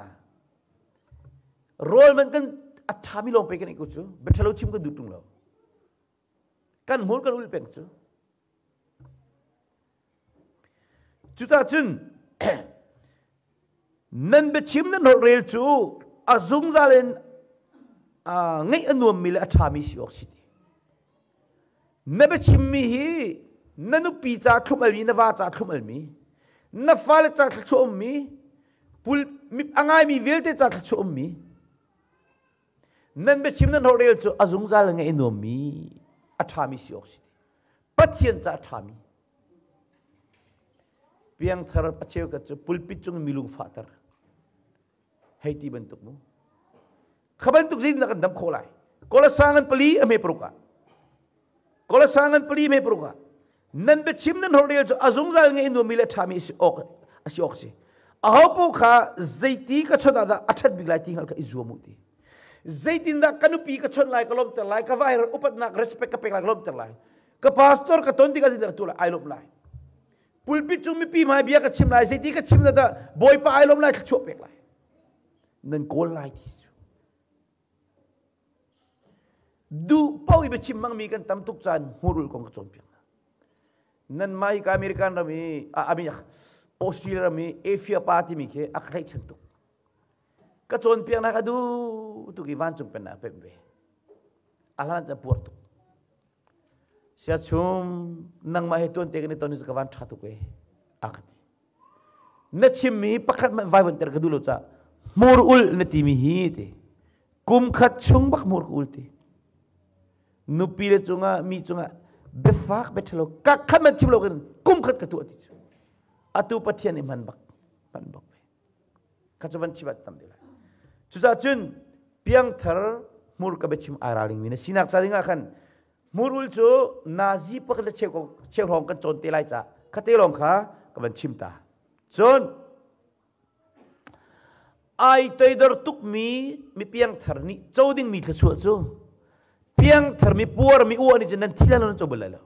Rawl man kan a ṭhami lawng pe kan ei ko cu. Biaṭhalo chim kan duh ṭung lo. Kan hmur kan ul peng cu. Cucah cun nan biachim nan holhrel cu a zungzal in ngaih a nuammi le a ṭhami si awk si ti. Na biachimmi hi na nupi ca thlum almi, na va ca thlum almi, na fale ca thluachuah ummi, pul a ngaimi vialte ca thluachuah ummi, nan biachim nan holhrel cu a zungzal ngeih nuammi, a ṭhami si awk si. Pathian ca a ṭhami. Piangthar a cheukhat cu pulpit cung mi lungfahter. Hei ti bantuk mu. Kha bantuk zeitindah kan dam khawh lai? Kolasa ngan pali a hme paruk ah. Kolasa ngan pali hme paruk ah. Nan biachim nan holhrel cu a zungzal ngeih nuammi le ṭhami a si awk a si awk si. Aho kha zeiti ka chawnh ah dah a ṭhat bik lai ti hngalh kha i zuam u ti. Zeitindah ka nupi ka chawnh lai ka lawmhter lai, ka vai upatnak respect ka pek lai ka lawmhter lai. Ka pastor ka ton tikah zeitindah ka tuah lai, ai lawmh lai. Pulpit cung mipi hmai bia ka chim lai, zeiti ka chim dah Bawipa ai lawm lai, thluachuah pek lai. Nan kawl lai ti cu. Duh paoh i biachim hmangmi kan tam tuk caan hmurul kong ka cawnpiak hna. Nan mah hi ka American ram i I mean Australia ram i Asia pa timi khi a ka tlaihchan tuk. Ka cawnpiaknak a duh tuk i vancung pennak a pemh ve. A hlan cu a puar tuk. Siachum nangmah he tuan te kan i ton hi ka van ṭha tuk e a ka ti. Na chimmi pakhat hmanh vaivuan ter ka duh lo caah hmur ul na timi hi ti. Kum khat chung bak hmur ka ul ti. Nupi le cungah mi cungah biafak biaṭhalo ka khat man chim lo kan kum khat ka tuah ti cu. Atu Pathian i hman bak hman bak ve. Kha cu van chim ah tam ti lai. Cucaah cun piangthar hmur ka biachim ai ralring mi na sinak ca ding ah khan Hmurul cu nazi pakhat le cheu hrawng kan cawn te lai ca khate lawng kha ka van chim ta. Cun ai toidor tukmi mi piangthar nih co dingmi thluachuah cu piangthar mi puar mi uah nih cun nan thi nan co bal lai lo.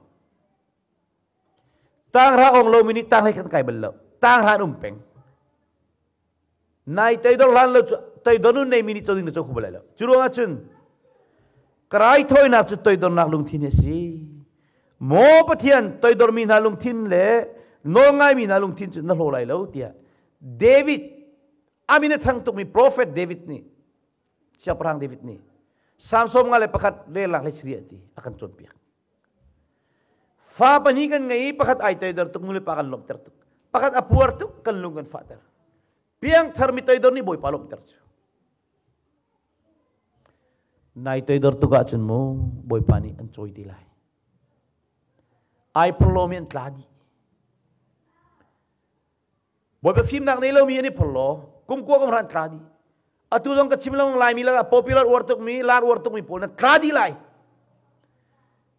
Tanghra ong lomi nih tanghlei kan kai bal lo. Tanghra an um peng. Nai toidor hlan lo cu toidor nun neimi nih co ding na co kho bal lai lo. Cu ruangah cun ka raithawinak cu toidornak lungthin hi a si. Maw Pathian toidormi hna lungthin le nawlngaimi hna lungthin cu na hlaw lai lo tiah David amin a thang tukmi prophet David nih siangpahrang David nih Psalm 151 relak le chiri a ti a kan cawnpiak. Fa pahnih kan ngei i pakhat ai toidor tuk nulepa kan lawmhter tuk. Pakhat a puar tuk kan lung kan fahter. Piangthar mi toidor nih Bawipa lawmhter cu. Nai toidor tuk ahcun mu Bawipa nih an cawi te lai. Ai phorlomi an tla dih. Bawipa fimnak nei lomi an i phorhlaw. Kum kua kum hra an tla dih. Atu zong ka chim lengmang Laimi lakah popular uar tukmi, lar uar tukmi pawl na tla dih lai.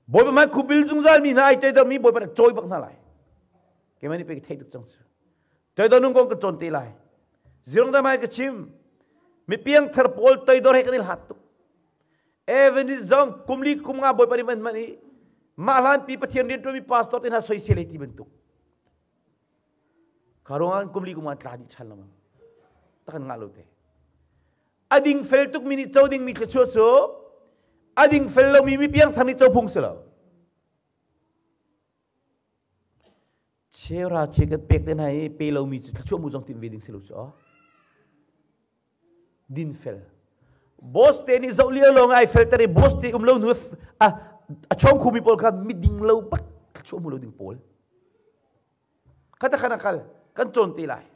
Bawipa hmai khubil zungzal mi hna ai toidormi Bawipa na cawi bak hna lai. Keimah nih pei ka theih tuk cang cu. Toidor nung kong ka cawn te lai. Zirong da mai ka chim. Mi piangthar pawl toidor he kan i hlat tuk. Evangelist zong kum li kum nga Bawipa nih van hman i mah hlan pi Pathian rianṭuanmi pastor te hna soisel hei ti bantuk. Kha ruangah kum li kum an tla dih ṭhan lengmang. Tak an ngah lo te. A ding fel tukmi nih co dingmi thluachuah cu a ding fel lomi mi piangthar nih co phung si lo. Cheuhra che kan pek te hna i pe lomi cu thluachuah mu zong timh ve ding si lo cu. Din fel. Boss te nih zoh lio lawng ai fel ter i boss te um lo hnu a a chawng khumi pawl kha miding lo bak thluachuah mu lo ding pawl. Khata khan a kal kan cawn te lai.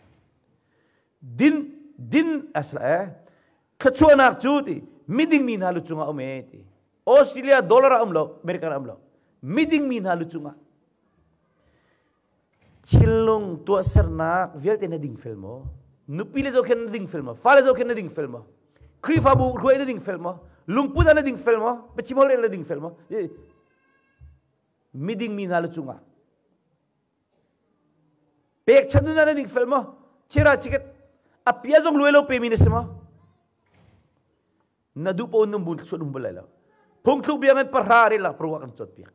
Din din asla eh thluachuahnak cu ti miding mi hna lu cungah um e ti. Australia dollar ah um lo, American ah um lo. Miding mi hna lu cungah thinlung tuahsernak vialte na ding fel maw? Nupi le zohkhen na ding fel maw? Fale zohkhen na ding fel maw? Khrihfabu hruai na ding fel maw? Lungput ah na ding fel maw? Biachim holh na ding fel maw? Miding mi hna lu cungah pekchanh na na ding fel maw? Chira chiket a pia zong luai lo pe mi na si maw? Na duh po num bun chuan um bal lai lo. Phungthluk bia ngan pahra re lak parwa kan chot piak.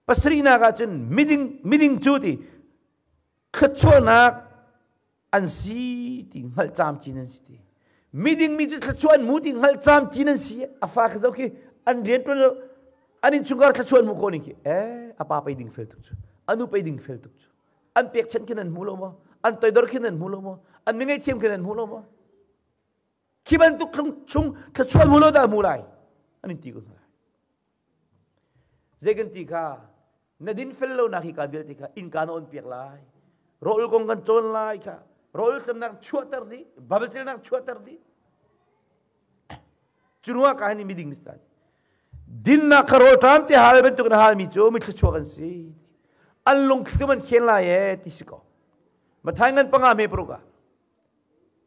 Pasarihnak ah cun miding miding cu ti thluachuahnak an si ti hngalh camcin an si ti. Miding mi cu thluachuah an hmu ti hngalh camcin an si. A fa khi zoh khi an rian ṭuan lo an innchungkhar thluachuah an hmuh khawh ning khi eh a pa pei ding fel tuk cu a nu pei ding fel tuk cu an pekchanh khin an hmu lo maw an toidor khin an hmu lo maw an mi ngaihthiam khin an hmu lo maw khi bantuk chung thluachuah hmu lo dah hmu lai an in ti ko hna lai Zei kan ti kha na din fel lonak hi ka vialte kha innka na on piak lai. Rawl kong kan cawn lai kha rawl tlamnak chuahter dih, babelnak chuahter dih. Cunuah ka hin miding ni Dinnak kha rawl ṭam te hal bantuk na halmi cu mi thluachuak an si. An lungthli man khen lai e ti si ko. Mathai ngan panga me paruk ah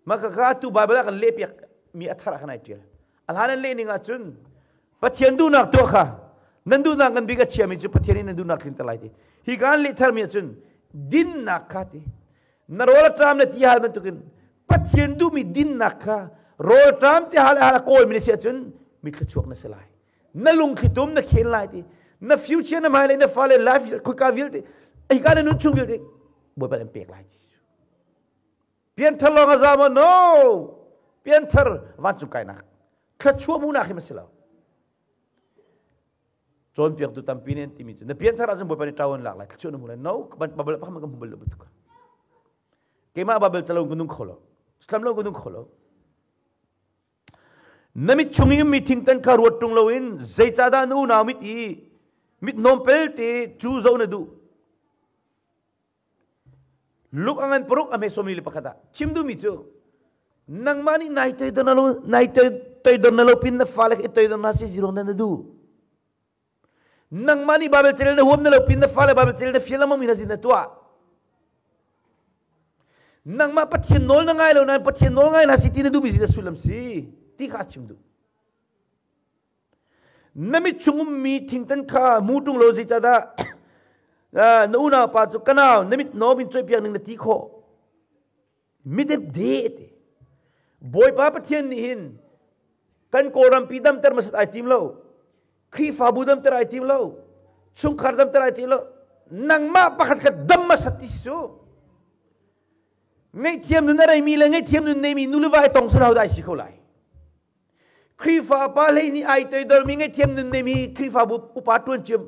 Mah khakha atu Baibal ah kan lehpiak mi a thar ah khan ai ṭial. A hlan an leh ning ahcun Pathian duhnak tuah kha nan duhnak ngan bik a chiami cu Pathian nih nan duhnak tlinter lai ti. Hi ka an leh tharmi ahcun dinnak kha ti. Na rawl a ṭam le ti hal bantukin Pathian duhmi dinnak kha rawl ṭam ti hal hal a kawlmi na si ahcun mi thluachuak na si lai. Na lungthli tum na khel lai ti. Na future na hmailei na fale life khoika vialte hika na nun chung vialte Bawipa an pek lai ti. Pianthar lawng a za maw? No! Pianthar vancung kainak. Thluachuah hmuhnak hi ma si lo. Cawnpiaktu tampi nih an timi cu na pianthar ahcun Bawipa nih ṭau an lak lai thluachuah na hmu lai. No, Bible pakhat ka hmu bal lo bantuk. Keimah Bible calo ka nung kho lo. Islam lo ka nung kho lo. Na mit chung i ummi thingtan kha ruat ṭung loin zeicahdah na unau mit i mit hnawm pelte cu zoh na duh? Luk a ngan paruk a hme 41 ah chim duhmi cu nangmah nih nai toidor na lo nai toidor na lo pin na fale i toidor na si zirong na duh. Nangmah nih Bible carel na huam na lo pin na fale Bible carel na fial lengmang mi na zin na tuah. Nangmah Pathian nawl na ngai lo nain Pathian nawl ngai na si ti na duhmi si na sullam si ti kha chim duh. Na mit chung ummi thingtan kha hmu ṭung lo zeicahdah na unau pa cu ka nau na mit nawm in coihpiak ning na ti khawh. Midepde te. Bawipa Pathian nih hin kan Kawlrampi damter masat ai tim lo. Khrihfabu damter ai tim lo. Chungkhar damter ai tim lo. Nangmah pakhat khat dam masat ti si cu. Ngaihthiam nun a reimi le ngaihthiam nun neimi nu le va ai tong sun hau dah ai si kho lai. Khrihfa pa hlei nih ai toidormi ngaihthiam nun neimi Khrihfabu upa ṭuan ciam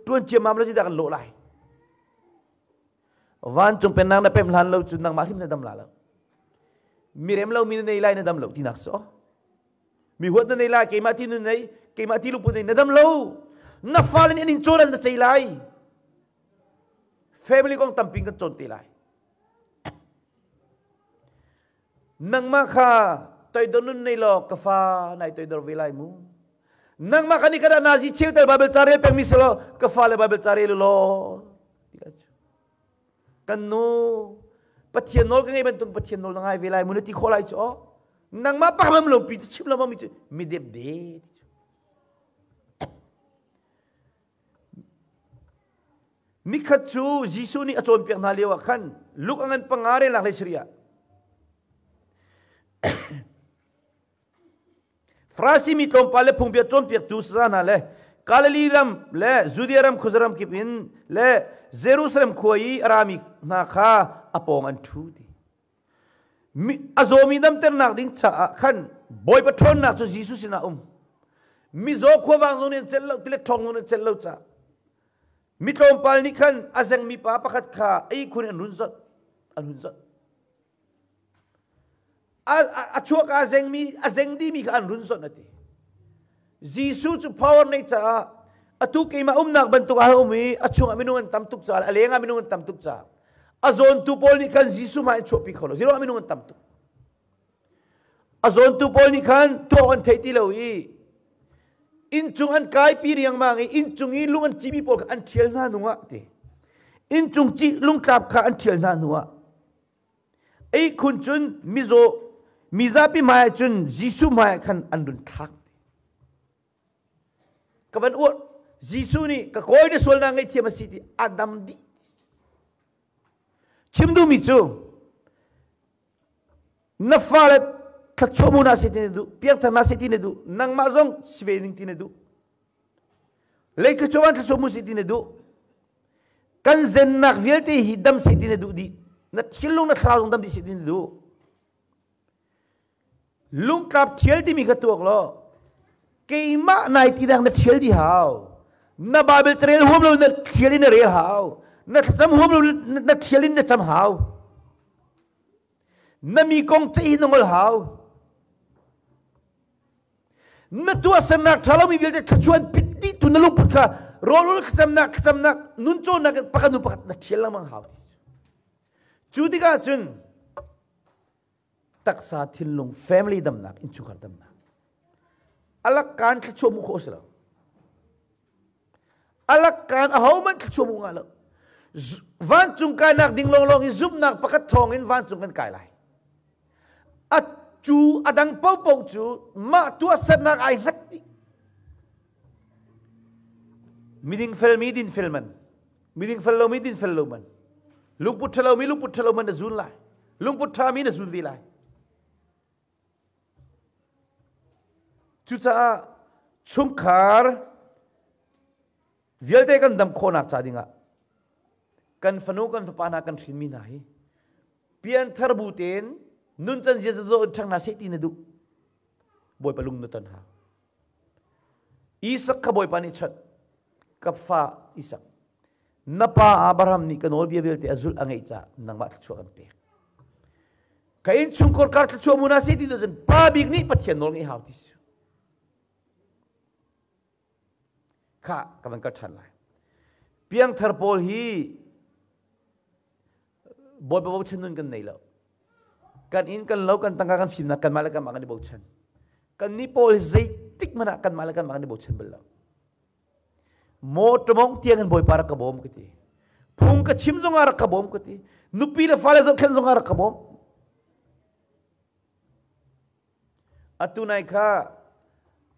ṭuan ciammam lo dah kan lawh lai. Vancung pennak na pem hlan lo cu nangmah hrim na dam la lo. Mi rem lo mi na nei lai na dam lo tinak so. Mi huat na nei lai keimah ti nun nei keimah ti lungput nei na dam lo. Na fale nih an in cawn an na cei lai. Family kong tampi kan cawn te lai. Nangmah kha toidor nun nei law ka fa nai toidor ve lai mu. Nangmah kha ni kada nazi cheu tel Bible ca rel pengmi si law ka fa le Bible ca rel law. Kan nu Pathian nawl ka ngei bantuk Pathian nawl na ngai ve lai mu na ti khawh lai cu aw. Nangmah pakmam lo pi ti chim lo mi cu mi dep de. Nikhat cu Jesuh nih a cawnpiak hna lioah khan Luke a ngan panga relnak le Syria. Farasi mi tlawmpal le phungbia cawnpiaktu saza hna le Galilee ram le Judea ram khuazaram kip in le Jerusalem khua i a rami hna kha a pawng an ṭhu ti. A zawmi damternak ding caah khan Bawipa ṭhawnnak cu Jesuh sinah um. Mizaw khuavang zong nih an celh lo, tilet ṭhawng zong nih an celh lo caah mi tlawmpal nih khan a zengmi pa pakhat kha a ihkhun in an run zawt an hun zawt. A chuak a zengmi a zeng dihmi kha an run zawt a ti. Jesuh cu power nei caah atu keimah umnak bantuk ah a um i a chungah minung an tam tuk caah a lengah minung an tam tuk caah a zawntu pawl nih khan Jesuh hmai an chuahpi kho lo. Zero ah minung an tam tuk. A zawntu pawl nih khan tuah an thei ti lo i inncung an kaipi riangmang i inncung i lung an cimi pawl kha an ṭhial hna hnuah ti. Inncung ci lungtlap kha an ṭhial hna hnuah Eihkhun cun mizaw mizapi hmaiah cun Jesuh hmaiah khan an run thlak. Ka van uar Jesuh nih ka kawi na sualnak ngaihthiam a si ti a dam dih. Chim duhmi cu na fale thluachuah mu na si ti na duh, piangthar na si ti na duh, nangmah zong si ve ning ti na duh. Lei thluachuah van thluachuah mu si ti na duh. Kan zennak vialte hi dam seh ti na duh dih. Na thinlung na thlarau zong dam dih seh ti na duh. Lungtlap thial timi kha tuak law keimah nai ti dang na thial di hau. Na Bible carel huam lo na thial in na rel hau. Na thlacam huam lo na thial in na cam hau. Na mi kong ceih hi na ngol hau. Na tuahsernak ṭha lomi vialte thluachuah pit dih tu na lungput kha rawlul thlacamnak thlacamnak nun cawnnak in pakhat hnu pakhat na ṭhial lengmang hau ti cu tikah cun taksa thinlung family damnak innchungkhar damnak alak kaan thluachuah mu khawh si lo alak kaan ahohmanh thluachuah mu ngah lo vancung kainak ding lawnglawng i zumhnak pakhat thawng in vancung kan kai lai a cu a dang paohpaoh cu mah tuahsernak ai hngat dih miding felmi din fel man miding fel lomi din fel lo man. Lungput ṭhalo mi lungput ṭhalo man na zun lai. Lungput ṭha mi na zun ve lai. Cucaah chungkhar vialte kan dam khawhnak ca dingah kan fanu kan fapa hna kan hrinmi hna hi pianthar bu tein nuncan ziaza dawh in ṭhang hna seh ti na duh. Bawipa lung na ton hau. Isak kha Bawipa nih chawnh. Ka fa Isak, na pa Abraham nih ka nawlbia vialte a zulh a ngeih caah nangmah thluachuah kan pek. Ka innchungkhar kar thluachuah mu na si ti cun pa bik nih Pathian nawl ngeih hau ti si. Kha ka van kal ṭhan lai. Piangthar pawl hi Bawipa bochan nun kan nei lo. Kan inn kan lo kan tangka kan fimnak kanmah le kanmah kan i bochan. Kan nih pawl hi zeitik hmanh ah kanmah le kanmah kan i bochan bal lo. Mawṭaw mawngh tiang in Bawipa rak ka bawm ka ti. Phung ka chim zongah rak ka bawm ka ti. Nupi le fale zohkhenh zongah rak ka bawm. Atu nai kha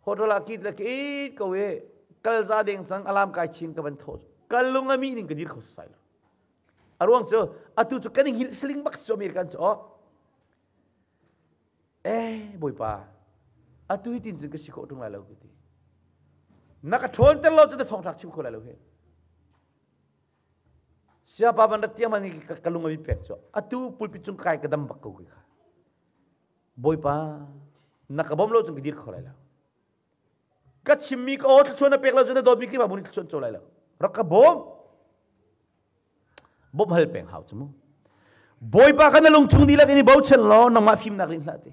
hotel ah kit le ka it ko i kal za deng cang alarm kai chin ka van thawh. Kal lung a mi ning ka dir kho sai lo. A ruang cu atu cu kan hngilh siling bak cu American cu aw. Eh Bawipa atu hi tin cun ka si khawh ṭung lai lo ka ti. Na ka ṭhawn ter lo cu na thawngṭha chim kho lai lo he. Siapa van rat tiang man ka lung a mi pek cu atu pulpit cung kai ka dam bak ko kha. Bawipa na ka bawm lo cun ka dir kho lai lo. Ka chimmi ka aw thluachuah na pek lo cun na dawtmi Khrihfabu nih thluachuah an co lai lo. Rak ka bawm. Bawmh hal peng hau cu mu. Bawipa kha na lungchung dihlak in i bochan law nangmah fimnak rin hlah ti.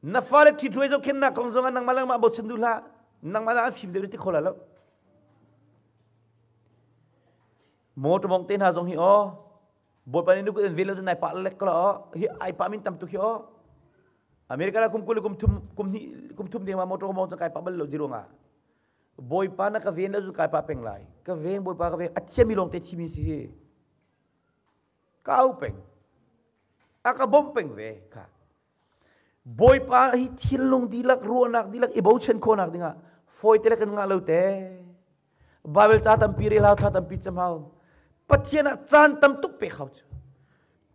Na fale ṭhithruai zohkhenhnak kong zongah nangmah langmah bochan duh hlah. Nangmah lah an fim deuh ti kho la lo. Motor mong te hna zong hi aw Bawipa nih nukut in vel lo nai pah lek ko aw hi ai pah min tam tuk hi aw America la kum kul kum thum kum hnih kum thum deng ma motor mong kai pah bal lo zero nga Bawipa na ka ven lo kai pah peng lai ka veng Bawipa ka veng a thiami lawng te thimi si hi ka au peng a ka bawmh peng ve kha Bawipa hi thinlung dihlak ruahnak dihlak i bochan khawhnak dingah fawi te le kan ngah lo te. Bible ca tampi rel hau, thla tampi cam hau. Pathian ah caan tam tuk pek hau cu.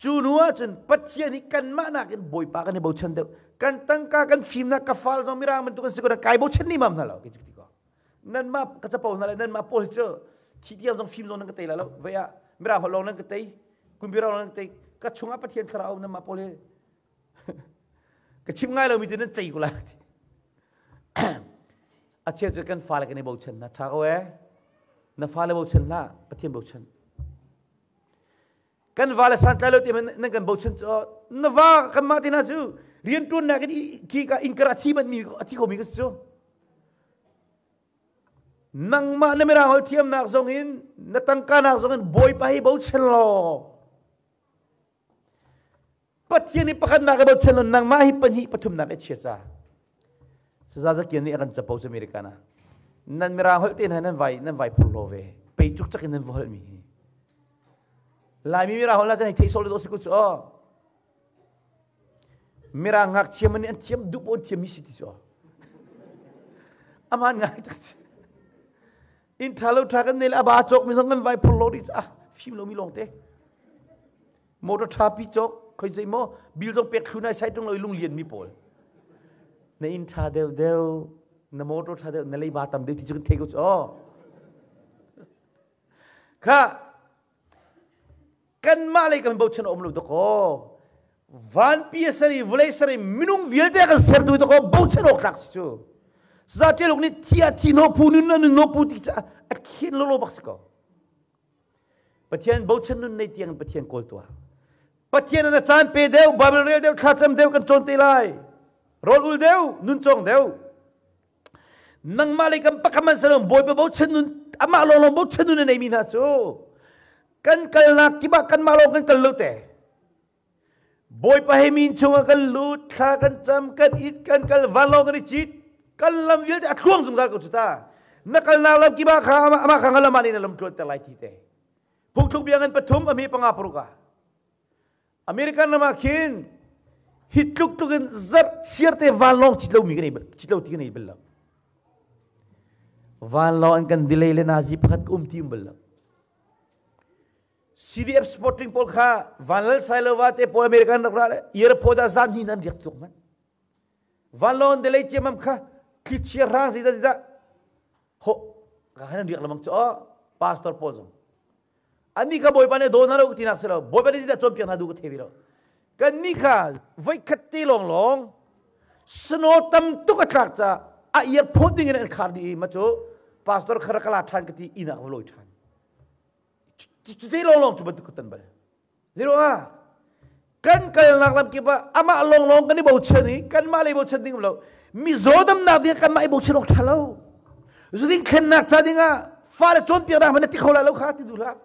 Cu hnu ah cun Pathian hi kanmah nakin Bawipa kan i bochan deuh. Kan tangka, kan fimnak, ka fal zong mirang bantuk an si ko kai bochan ni mam hna lo. Kei cu ti ko. Nanmah ka capo hna le nanmah pawl hi cu thi tiang zong fim zong nan ka tei la lo. Vei ah mirang holh lawng nan ka tei, kumpi lawng nan ka tei. Ka chungah Pathian thlarau um nanmah pawl hi ka chim ngai lomi cu nan cei ko lai a cheu cu kan fale kan i bochan hna ṭha ko ee na fale bochan hlah Pathian bochan kan vale santlai lo ti nan kan bochan cu na va kanmah te hna cu rian ṭuannak in khi ka innkar a thi manh mi a thi khomi ka si cu nangmah na mirang holh thiamnak zong in na tangka nak zong in bawipa hi bochan law Pathian i pakhatnak i bochan lo nangmah hi pahnih pathumnak i chia ca. Saza zakian nih a kan capo cu American ah. Nan mirang holh te hna nan vai nan vai phur lo ve. Pei cuk cak in nan va holh mi hi. Laimi mirang holh na cun hei theih sawh le dawh si ku cu aw. Mirang ngakchia man nih an thiam duh pawn thiam hi si ti cu aw. Aman ngai tak si. Inn ṭha lo ṭha kan nei le a ba cawk mi zong kan vai phur lo dih ah fim lo mi lawng te. Motor ṭha pi cawk khoi zei maw bil zong pek thlu nai sai tung lo i lung lian mi pawl na inn ṭha deuh deuh na motor ṭha deuh na leiba tam deuh ti cu kan thei ko cu aw kha kanmah lei kan bochan um lo dakaw vanpi a ser i vawlei ser i minung vialte kan sertu dakaw bochan awk tlak si cu zateluk nih thi a thi no phu nun na nun no pu ti ca a khin lo lo bak si ko Pathian bochan nun nei tiang Pathian kawl tuah. Pathian na caan pe deuh, Bible rel deuh, thlacam deuh kan cawn te lai. Rawl ul deuh, nun cawng deuh. Nangmah lei kan pakhat man salom Bawipa bochan nun amah lawnglawng bochan nun a neimi hna cu kan kalnak kip ah kanmah lawng kan kal lo te. Bawipa he min chungah kan lut, thla kan cam, kan it, kan kal, vanlawng kan i cit, kan lam vialte a tluang zungzal ko cu ta. Na kalnak lam kip ah kha amah kha lam ah nih na lam tluan ter lai ti te. Phungthluk bia ngan pathum a mi panga paruk ah. American ram ah khin hi tluk tluk in zarh chiar te vanlawng cit lo mi kan ei cit lo ti kan ei bal lo. Vanlawng an kan delay le nazi pakhat ka um ti um bal lo. CDF supporting pawl kha Vanlal Sailova te pawl American rak ra le airport ah zan hnih nan riak tuk man. Vanlawng delay ciamam kha thlichia hrang ziza ziza ho ka khan riak lamang chu pastor pawl zong ani kha bawipa nih daw hna lo tinak si lo bawipa nih ziza cawnpiak hna duh ka thei lo kan ni kha voi khat te lawng lawng snow tam tuk a tlak ca a airport ding in an khar dih i ma cu pastor khara kala than ka ti inn ah ka loi than cu te lawng lawng cu bantuk ka ton bal Zero ah kan kalnak lam kip ah amah lawnglawng kan i bochan i kanmah lei bochan ding lo mizaw damnak ding kanmah i bochan awk ṭha lo zuding thlennak ca ding ah fale cawnpiaknak hmanh na ti kho lai lo kha ti duh hlah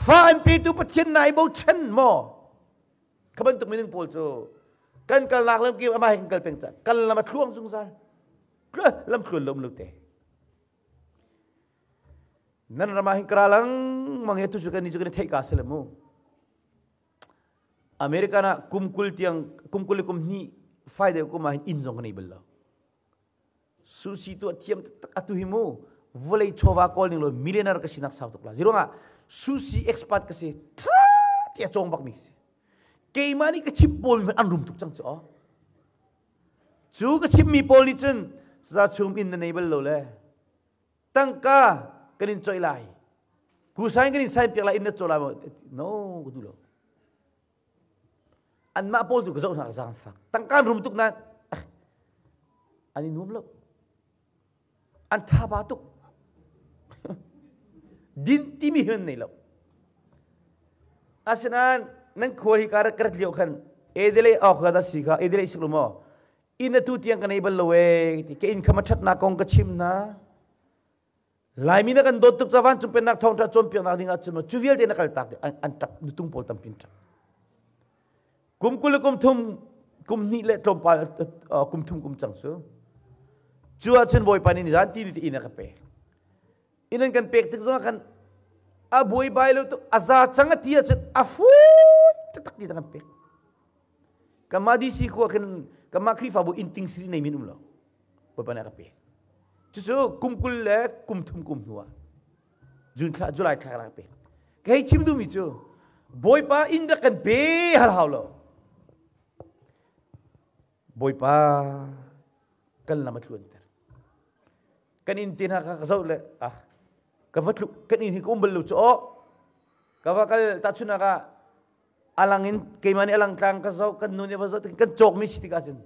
fa an petu Pathian na i bochan maw kha bantuk minung pawl cu kan kalnak lam kip amah he kan kal peng ca kal lam a thluang zungzal lam thluan lo um lo te Nan ram ah hin kara lengmang hi tu cu kan ni cu kan i theih ka si le mu. American ah kum 20 tiang kum 20 le kum hnih fai deuh kum ah hin inn zong kan nei bal lo. Sushi tu a thiam taktak atu hi mu vawlei chawva kawl ning lo millionaire ka sinak sau tuk la. Ziruangah sushi expert ka si tha ti a cawng bak mi si. Keimah nih ka chim pawl an rum tuk cang cu aw. Cu ka chimmi pawl nih cun za chum inn na nei bal lo le tangka kan in coih lai kusain kan in sain piak lai inn na caw lai no ka duh lo anmah pawl tu ka zoh hna ka zaang fak tangka an rum tuk nain an i nuam lo an tha ba tuk din timi hin nei lo asinain nan khual hi ka rat lio khan edele ok da si kha edele sik lu maw Inn atu tiang ka nei bal lo ee ti ka inn kham a ṭhatnak kong ka chim hna. Laimi na kan dawt tuk ca vancung pennak thawngṭha cawnpiaknak ding ah cun cu vialte na kal tak an ṭap nutung pawl tampi an ṭap. Kum 20 le kum thum kum hnih le tlawmpal kum thum kum cang cu. Cu ahcun Bawipa nih nizan ti ni te inn a ka pek. Inn an kan pek tik zongah khan a buaibai lo tuk a za cang a ti ahcun a fawi taktak ti kan pek. Kanmah DC khua khin kanmah Khrihfabu inn ting siri nei min um lo. Bawipa nih a ka pek. Cucu kum 20 le kum thum kum hnu ah June thla July thla ka pek. Ka hei chim duhmi cu Bawipa inn rak kan pe hal hau lo. Bawipa kan lam a tluanter. Kan inn te hna ka zoh le ah ka va tluk kan inn hi ka um bal lo cu aw ka va kal tahchunak ah alang in keimah nih alang tlang ka zoh kan nu nih va zoh kan cawk mi si tikah cun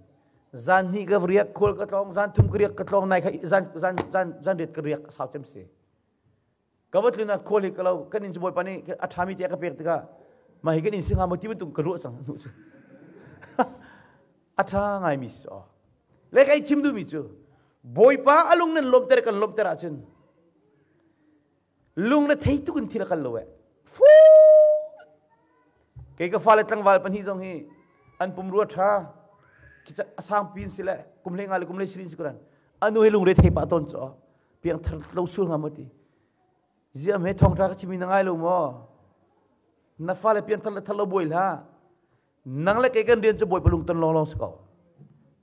zan hnih ka riak khual ka tlawng zan thum ka riak ka tlawng nai kha zan zan zan zan riat ka riak sau cem si ka va tlun ah khual hi ka lo kan inn cu bawipa nih a ṭhami te a ka pek tikah mah hi kan inn si hnga maw ti bantuk ka ruah cang hnu cu a ṭha ngaimi si aw le kai chim duhmi cu bawipa a lung nan lawmter kan lawmter ahcun Lung na thei tuk in thil a kal lo eh. Fu! Kei ka fale tlangval pahnih zong hi an pumrua ṭha a sangpi in si le kum hlei nga le kum hlei sirin si kuran anu hi lungre thei pah tawn cu piang thar lo sul nga maw ti ziam he thawngṭha ka chimi na ngai lo maw na fale piang thar le thar lo buai hlah nang le kei kan rian cu bawipa lung ton lawng lawng si ko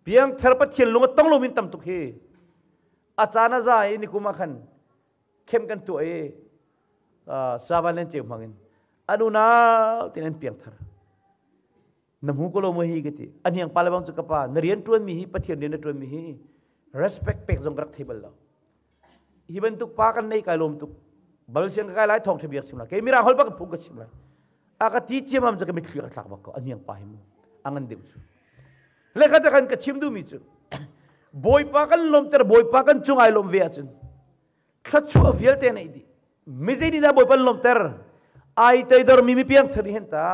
piang thar pathian lung a tong lo min tam tuk hi a caan a za i nikum ah khan khem kan tuah i savan len ceu hmang in an unau tin an piang thar na hmu ko lo mo hi ka ti aniang pa le bang cu ka pa na rian tuan mi hi pathian rian na tuan mi hi respect pek zong ka rak thei bal lo hi bantuk pa kan nei kai lom tuk bal siang ka kai lai thong biak chim la kei mirang hol bak phung ka chim lai a ka ti chiam am ka mitthli ka thlak bak ko aniang pa hi mu angan deuh cu le ka kan ka chim duh mi cu bawipa kan lomter bawipa kan cung ai lom ve ahcun thluachuah vialte nei dih mizei nih dah bawipa lomter ai toidor mi mi piang thar hen ta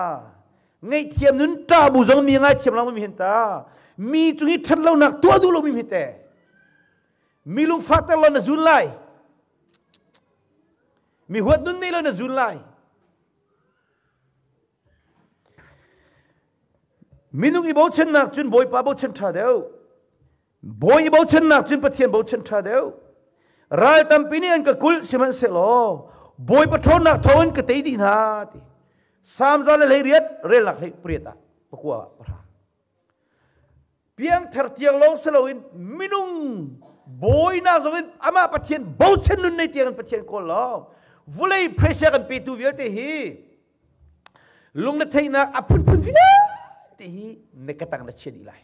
ngaihthiam nun ṭah bu zong mi ngaithiam lo mi hen ta mi cung i ṭhat lonak tuah duh lo mi mi te mi lungfahter lo na zun lai mi huat nun nei lo na zun lai Minung i bochannak cun Bawipa bochan ṭha deuh. Bawi i bochannak cun Pathian bochan ṭha deuh. Ral tampi nih an ka kulh sihmanhsehlaw Bawipa ṭhawnnak thawngin ka tei dih hna ti. Salm 118 relnak hlei pariat ah pakua ah pahra. Piangthar tiang lawng si loin minung bawinak zong in amah Pathian bochan nun nei tiang in Pathian kawl law. Vulei pressure kan petu vialte hi lung na theihnak a phunphun vialte hi na ka tang na chia dih lai.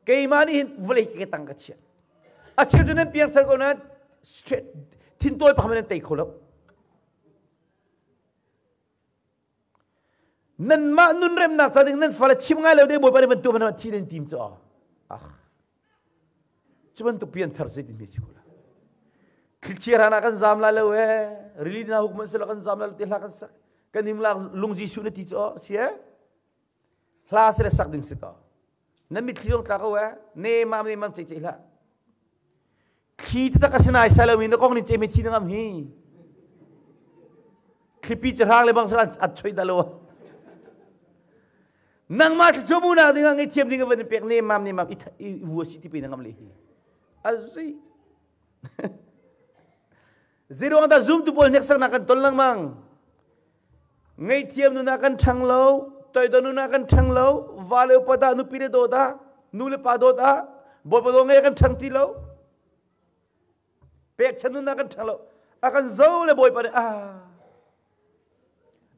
Keimah nih hin vulei ka tang ka chia. A cheu cu nan piangthar ko nain straight thintawi pakhat nan tei kho lo. Nanmah nunremnak ca ding nan fale chim ngai lo de Bawipa nih van tuah man thi nan tim cu ah. Cu bantuk pianthar zeitin hme si ko la. Thlichia hrang ah kan zam lai lo e. Rili na huk man selo kan zam lai lo te hla kan sak. Kan him lak lung Jesuh na ti cu si e. Hla se le sak ding si ko. Nan mitthli zong tla ko e. Ne mam ne mam cei cei hlah. Thli taktak a si nai sai lomi na kong nin cemi thi na ngam hi. Thlipi cahrang le bang saran at choi dah lo. Nangmah thli mu nak ding ah ngei thiam ding van pek ne mam ne mam i vua si ti pe na ngam le hi. Azui. Zeiruang dah zoom tu pawl hneksaknak kan ton lengmang. Ngaihthiam nun ah kan ṭhang lo, toidor nun ah kan ṭhang lo, va le upa dah nupi le dawt ah, nu le pa dawt ah, bawipa dawt ngei kan ṭhang ti lo. Pekchan nun ah kan ṭhang lo. A kan zo le bawipa nih ah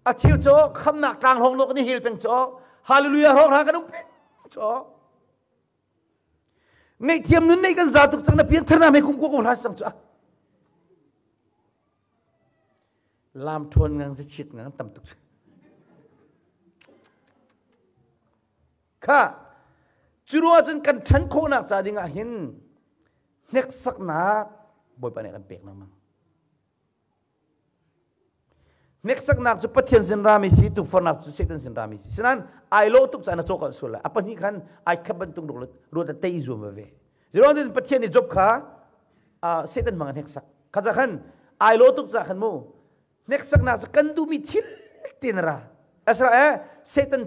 a cheu cu khamnak tlang hlong nok ni hel peng cu hallelujah hrawng hra kan um peng cu ngaihthiam nun nei kan za tuk cang na pian thar na me kum ko ko hla sang cu Lam ṭhawn ngang si chiat ngang tam tuk. Kha cu ruang cun kan ṭhan khawhnak ca ding ah hin hneksaknak Bawipa nih kan pek lengmang. Hneksaknak cu Pathian sin rami si, tukforhnak cu Satan sin rami si. Sinain ai lawh tuk caah na cawk sual lai. A pahnih khan ai khat bantuk ruat tei zuam ve. Zeruang tin Pathian nih Job kha Satan hmang in hneksak. Kha ca khan ai lo tuk ca khan mu hneksaknak cu kan duhmi thil tin ra. Asra eh Satan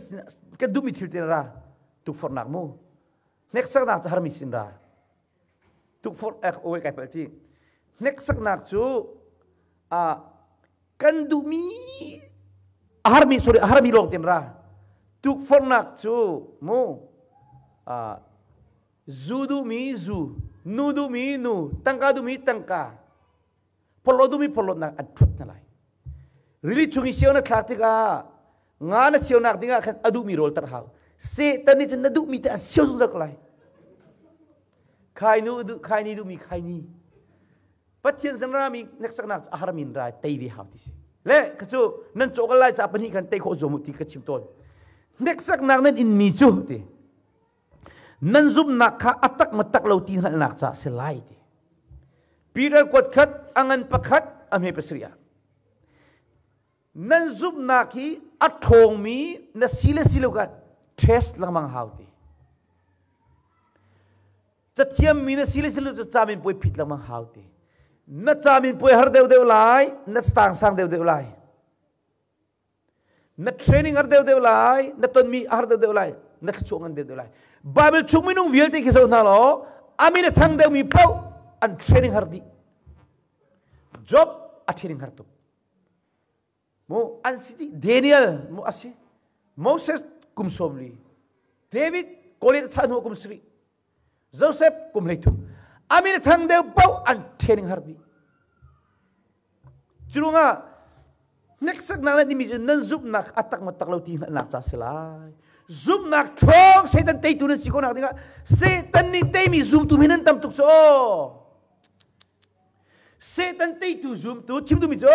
kan duhmi thil tin ra. Tukforhnak mu. Hneksaknak cu harmi sin ra. Tukforh ek oi kai pal ti. Hneksaknak cu kan duhmi a harmi sorry a harmi lawng tin ra. Tukforhnak cu mu Zu duhmi zu, nu duhmi nu, tangka duhmi tangka, porhlawt duhmi porhlawtnak an ṭhut hna lai. Rili chung i sio na thlak tikah nga na sionak dingah khan a duhmi rawl tar hau. Satan nih cun na duhmi te an sio zungzal ko lai. Khai nu duh khai ni duhmi khai ni. Pathian sin rami hneksaknak cu a harmi in rai tei ve hau ti si. Le ka cu nan cawk lai ca pahnih khan tei khawh zuam u ti ka chim tawn. Hneksaknak nan in mi cu ti. Nan zumhnak kha a tak ma tak lo ti hngalhnak caah si lai ti. Peter kuat khat a ngan pakhat a hme pasarih ah. Nan zumhnak hi a ṭhawngmi na si le si lo ka test lengmang hau ti. Cathiammi na si le si lo cu camin puai phit lengmang hau ti. Na camin puai har deuhdeuh lai, na stang sang deuhdeuh lai. Na training har deuh deuh lai, na tonmi a har deuh deuh lai, na thluachuah ngan deuh deuh lai. Bible chung minung vialte khi zoh hna law, amin a thang deuhmi paoh an training har dih. Job a training har tuk. Mu an si dih. Daniel mu a si. Moses kum 40. David Goliath thah hnu kum 7. Joseph kum 33. Amin a thang deuh paoh an training har dih. Curuangah hneksaknak le nimi cu nan zumhnak a tak ma tak lo ti hngalhnak ca si lai. Zumhnak ṭhawng Satan teitu nan si khawhnak dingah Satan nih teimi zumtu mi nan tam tuk cu aw. Satan teitu zumtu chim duhmi cu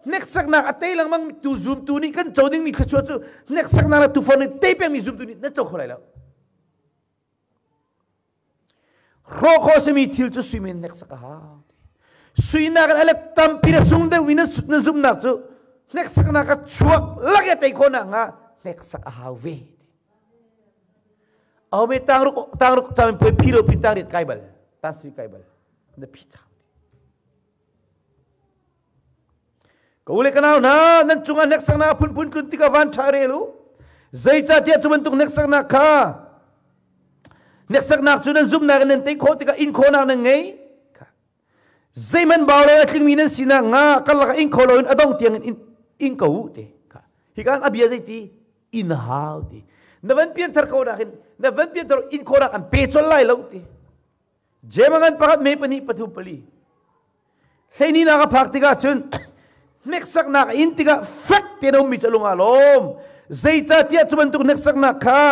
hneksaknak a tei lengmang tu zumtu nih kan co dingmi thluachuah cu hneksaknak le tufor nih tei pengmi zumtu nih nan co kho lai lo. Hrawh khawh simi thil cu sui men hneksak a hau. Suinak in a let tampi na sung deuhmi na zumhnak cu hneksaknak a chuak lak i tei khawhnak hnga hneksak a hau ve. Aho me tangruk tangruk camin puai phi lo pin tangriat kai bal tang sui kai bal na phi thau. Ka u le ka nau hna, nan cungah hneksaknak a phunphun tlun tikah van ṭha rel u. Zeicahtiah cu bantuk hneksaknak kha hneksaknak cu nan zumhnak in nan tei khawh tikah in khawhnak nan ngei. Zeihmanh bau lo a tlingmi nan sinak hnga karlak ah in kho loin a dong tiang in in ko u ti. Hi kan a bia zeiti in hau ti. Na van pianthar ko nak in na van pianthar in khawhnak an pe col lai lo ti. Jemangan pakhat me pahnih pathum pali. Hleini nak a phak tikah cun Hneksaknak in tikah fek tein a ummi cu a lung aa lawm. Zeicahtiah cu bantuk hneksaknak kha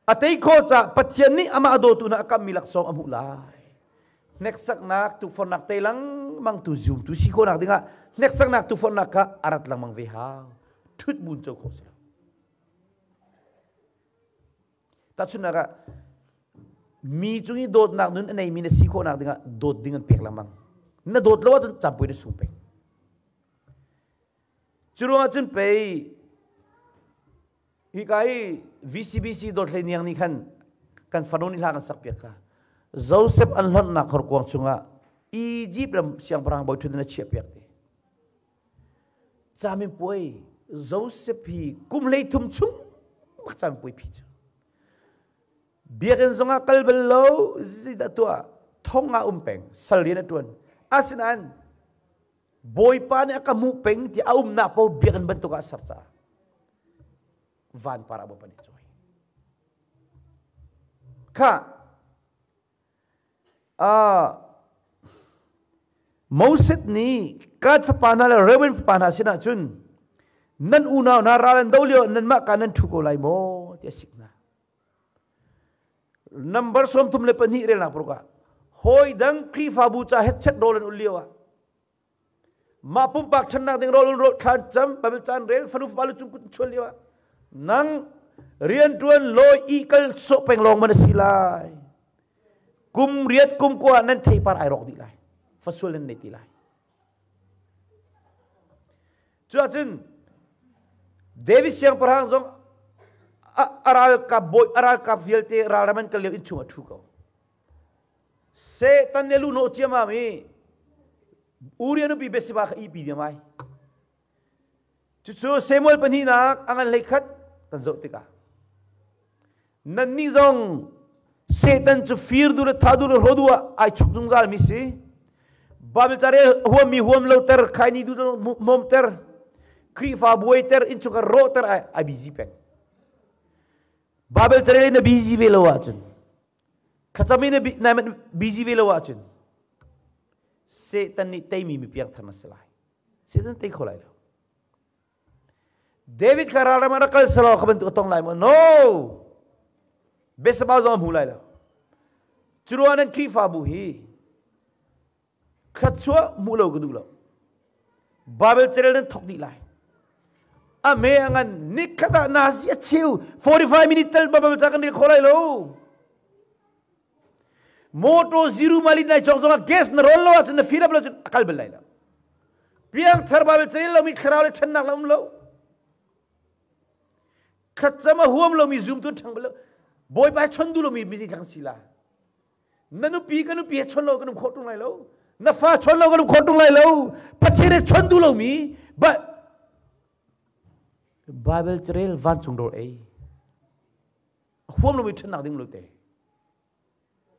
a tei khawh caah Pathian nih amah a dawtu hna a kammi laksawng a hmuh lai. Hneksaknak tukforhnak tei lengmang tu zumtu si khawhnak dingah hneksaknak tukforhnak kha a rat lengmang ve hau. Ṭhut mun co khawh si lo. Tahchunhnak ah mi cung i dawtnak nun a neimi na si khawhnak dingah dawt ding an pek lengmang. Na dawt lo ahcun campui na sung peng. Cu ruangah cun pei hika hi VCBC dawt hlei niang nih khan kan fanu nih hla kan sak piak kha. Joseph an hlonhnak horkuang chungah Egypt ram siangpahrang bawi ṭhut in a chiah piak te. Caminpuai Joseph hi kum 13 chung bak caminpuai phi cu. Biakinn zongah kal bal lo, zeidah tuah, thong ah um peng, sal rian a ṭuan. Asinain Bawipa nih a ka hmuh peng ti a umnak paoh biakinn bantuk ah a ser caah vanpar ah Bawipa nih a cawi. Kha Moses nih Gad fapa hna le Reuben fapa hna sinah cun nan unau hna ral an do lio nanmah ka nan ṭhu ko lai maw ti a sik hna. Number 32 relnak paruk ah hawi dang Khrihfabu ca hetchet rawl an ul lio ah Mah pumpak ṭhannak ding rawl rawl thlan cam Bible caan rel fanu fapa lu cung kut chuan lio ah nang rianṭuan lawi i kal sawh peng lawng man a si lai. Kum riat kum kua nan theipar ai rawk dih lai. Fasual nan nei ti lai. Cuahcun David siangpahrang zong a ralkap bawi a ralkap vialte ralram an kal lio innchung a ṭhu ko. Satan nih a luhnawh ciammam i Uriah nupi Bathsheba kha ihpi diam ai. Cucu Samuel pahnihnak a ngan 11 kan zoh tikah nannih zong Satan cu fir duh le tha duh le hro duh ah ai chuk zungzal mi si. Bible ca rel huammi huam lo ter, khaini duh mom ter, Khrihfa buai ter, innchungkhar rawh ter ai ai busy peng. Bible carel na busy ve lo ahcun Thlacam i na busy ve lo ahcun Satan nih teimi mi piangthar na si lai. Satan tei kho lai lo. David kha ralram ah rak kal selaw kha bantuk a tong lai maw? No! Besabah zong a hmu lai lo. Cu ruangah nan Khrihfabu hi Thluachuah hmuh lo ka duh lo. Bible carel nan thok dih lai. A me a ngan nikhat ah nazi a cheu 45 minute tal Bible ca kan rel kho lai lo. Motor zero mali nai chok zong ah gas na roll lo ahcun na fill up lo cun a kal bal lai lo. Piang thar Bible carel lomi thlarau le ṭhannak la um lo. Thlacam a huam lomi zumtu ṭhang bal lo. Bawipa chon duh lomi mizi thlang si la. Na nupi ka nupi he chon lo kan um khawh ṭung lai lo. Na fa chon lo kan um khawh ṭung lai lo. Pathian he chon duh lomi but Bible carel vancung rawl ei. Huam lomi ṭhennak ding lo te.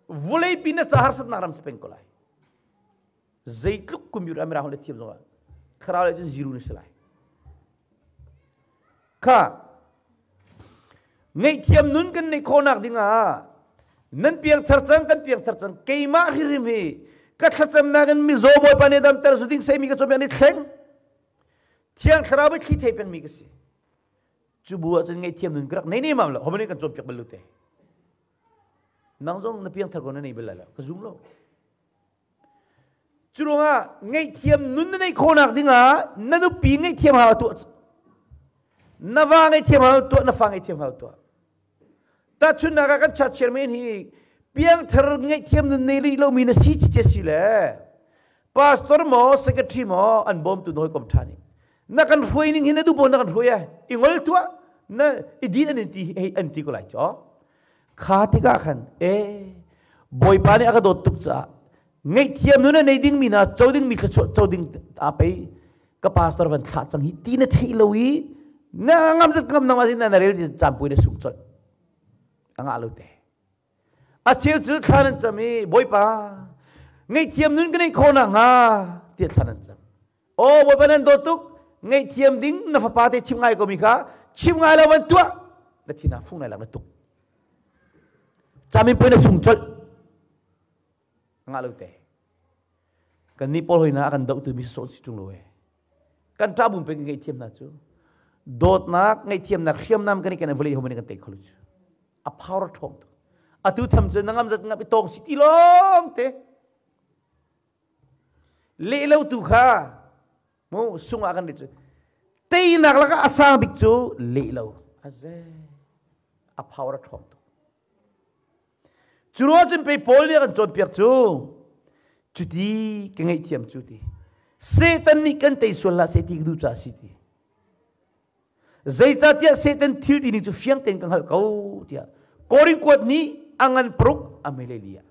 Vulei pi na ca harsatnak ram si peng ko lai. Zeitluk computer amira hon le thiam zongah thlarau le cun zero na si lai. Kha ngaihthiam nun kan neih khawhnak dingah nan piangthar cang kan piangthar cang keimah hrimhrim hi ka thlacamnak in mizaw Bawipa nih damter zu ding seimi ka cawnpiak nih thleng thiang thlarau nih thli thei pengmi ka si cu bu ah cun ngaihthiam nun ka rak nei nemam lo homani kan cawnpiak bal lo te nang zong na piangthar ko na nei bal lai lo ka zum lo Cu ruangah ngaihthiam nun na neih khawhnak dingah na nupi ngaihthiam hau tuah. Na va ngaihthiam hau tuah, na fa ngaihthiam hau tuah. Tahchunhnak ah kan chat chairman hi piangthar ngaihthiam nun nei rih lomi na si ci si le pastor maw secretary maw an bawmtu na hawikom ṭha nih na kan hruai ning hi na duh na kan hruai ai i ngol tuah na i din an ti hei an ti ko lai cho Kha tikah khan e Bawipa nih a ka dawt tuk caah ngaihthiam nun a nei dingmi hna co dingmi thluachuah co ding a pei ka pastor van thlah cang hi ti na theih lo i na ngam zat ngam nang na na rel ti caan pui na sung colh a ngah lo te a cheu cu thla nan cam i Bawipa ngaihthiam nun ka neih khawh nakhnga tiah thla nan cam Aw Bawipa nan dawt tuk ngaihthiam ding na fapa te chim ngai ko mi kha chim ngai lo van tuah na thin ah fung nai lak na tuk camin pui na sung colh ngah lo te kan nih pawl hoi na kan doh tu mi so si tung lo e. Kan ṭah bum peng ngaihthiam hna cu. Dawtnak ngaihthiamnak hriamnam kan i ken vawlei homan kan tei kho lo cu. A power ṭhawng tuk. Atu tham cu na ngam zat ngap i tawng si ti lawng te. Leh lo tu kha mu sungah kan rit cu. Teinak lakah a sang bik cu leh lo. Aze. A power a ṭhawng tuk. Cu ruang cun pei Paul nih a kan cawnpiak cu cuti ka ngaihthiam cu ti. Satan nih kan tei sual hlah seh ti ka duh caah si ti. Zeicahtiah Satan thil ti ning cu fiang tein ka hngalh ko tiah Korin kuat nih a ngan paruk a mei li ah.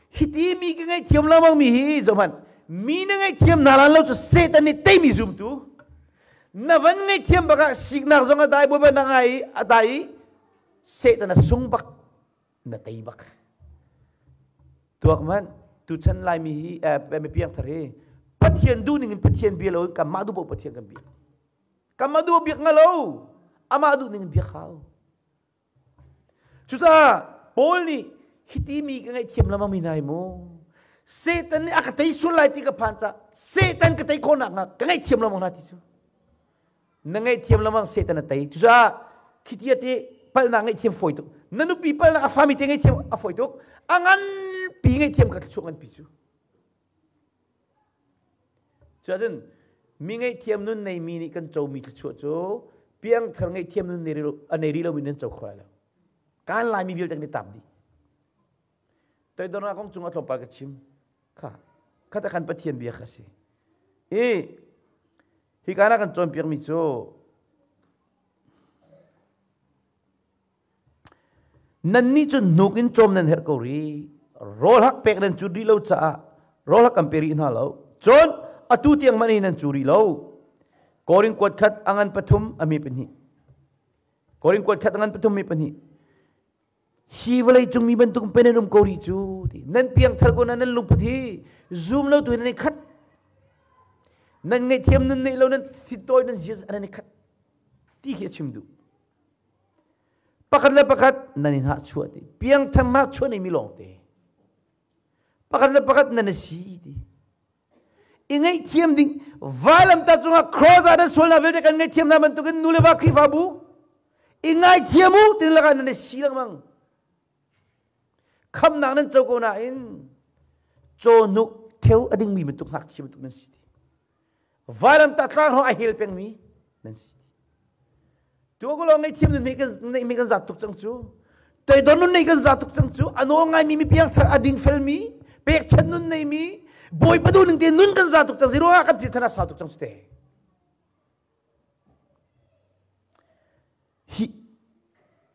Hiti mi ka ngaihthiam lengmang mi hi zohhmanh mi na ngaihthiam na lan lo cu Satan nih teimi zumtu na van ngaihthiam bakah siknak zong a dai bawipa na ngai i a dai i Satan a sung bak na tei bak. Tuak man tuchan Laimi hi eh, mi piangthar hi Pathian duh ning in Pathian bia lo in kanmah duh paoh Pathian kan biak. Kanmah duh biak nga lo amah duh ning in biak hau. Cucaah Paul nih hiti mi ka ngaihthiam lamang mi nai mu. Satan nih a ka tei sual lai ti ka phan ca Satan ka tei khawh nak hnga ka ngaihthiam lamang hna ti cu. Na ngaihthiam lengmang Satan a tei. Cucaah khitia te palhnak ngaihthiam fawi tuk. Na nupi palhnak a fami te ngaihthiam a fawi tuk. A nganpi ngaihthiam ka thluachuah nganpi cu. Cuahcun mi ngaihthiam nun neimi nih kan comi thluachuah cu piangthar ngaihthiam nun a nei rih lomi nan co kho lai lo. Kan Laimi vialte kan i tap dih. Toidornak kong cung a tlawmpal ka chim. Kha khata khan Pathian bia kha si. I hika na kan cawnpiakmi cu nannih cu hnuk in cawm nan herh ko rih rawl hak pek nan cu rih lo caah rawl hak kan pe rih hna lo cun atu tiang man hi nan cu rih lo Korin kuat khat a ngan pathum a mi pahnih Korin kuat khat a ngan pathum mi pahnih Hi vawleicung mi bantuk pen nan um ko rih cu ti. Nan piangthar ko na nan lungput hi zum lo tu hi nan i khat. Nan ngaihthiam nan neih lo nan thintawi nan zia nan i khat ti khi a chim duh. Pakhat le pakhat nan i hnahchuah ti. Piangthar hnahchuah nei mi lawng te. Pakhat le pakhat nan i si ti. I ngaihthiam ding vailamtah cungah cross ah nan sualnak vialte kan ngaihthiam hna bantukin nu le va Khrihfabu i ngaithiam u ti lakah nan i si lengmang. Khamnak nan co ko nain cawhnuk theu a dingmi bantuk ngakchia bantuk nan si ti. Vailamtah tlang hrawng a hel pengmi nan si ti. Tu ko lawng ngaihthiam nun kan neih mi kan zat tuk cang cu. Toidor nun nei kan za tuk cang cu. A nawl ngaimi mi piangthar a ding felmi pekchan nun nei mi Bawipa duh ning te nun kan za tuk cang ziruang ah kan thil a sau tuk cang cu te. Hi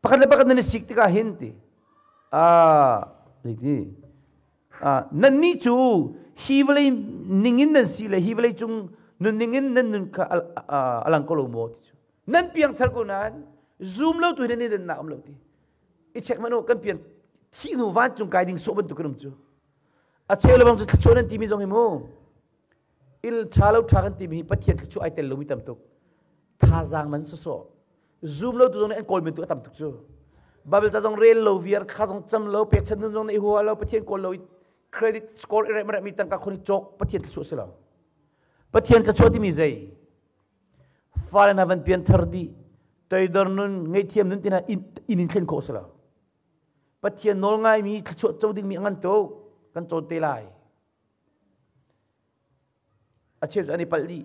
pakhat le pakhat nan i sik tikah hin ti ah zeiti ah nannih cu hi vawlei ningin nan si le hi vawlei cung nun ningin nan nun kha a lang ko lo maw ti cu nan piangthar ko nain zum lo tu hi nan i dannak um lo ti i check manu kan pian thih hnu vancung kai ding sawh bantuk kan um cu a cheu le bang cu thluachuah nan timi zong hi mu il ṭha lo ṭha kan timi hi Pathian thluachuah ai tel lomi tam tuk thazaang man sawsawh zum lo tu zong nih an kawl men tu a tam tuk cu Bible ca zong rel lo viar kha zong cam lo pekchan nun zong nih hua lo Pathian kawl lo i credit score i rem mi tangka khon i cawk Pathian thluachuah si lo Pathian thluachuah timi zei fale hna van pian thar dih toidor nun ngaihthiam nun tina inn in thlen khawh si lo Pathian nawl ngaimi thluachuah co dingmi a ngan tuk kan cawn te lai A cheu cu an i palh dih.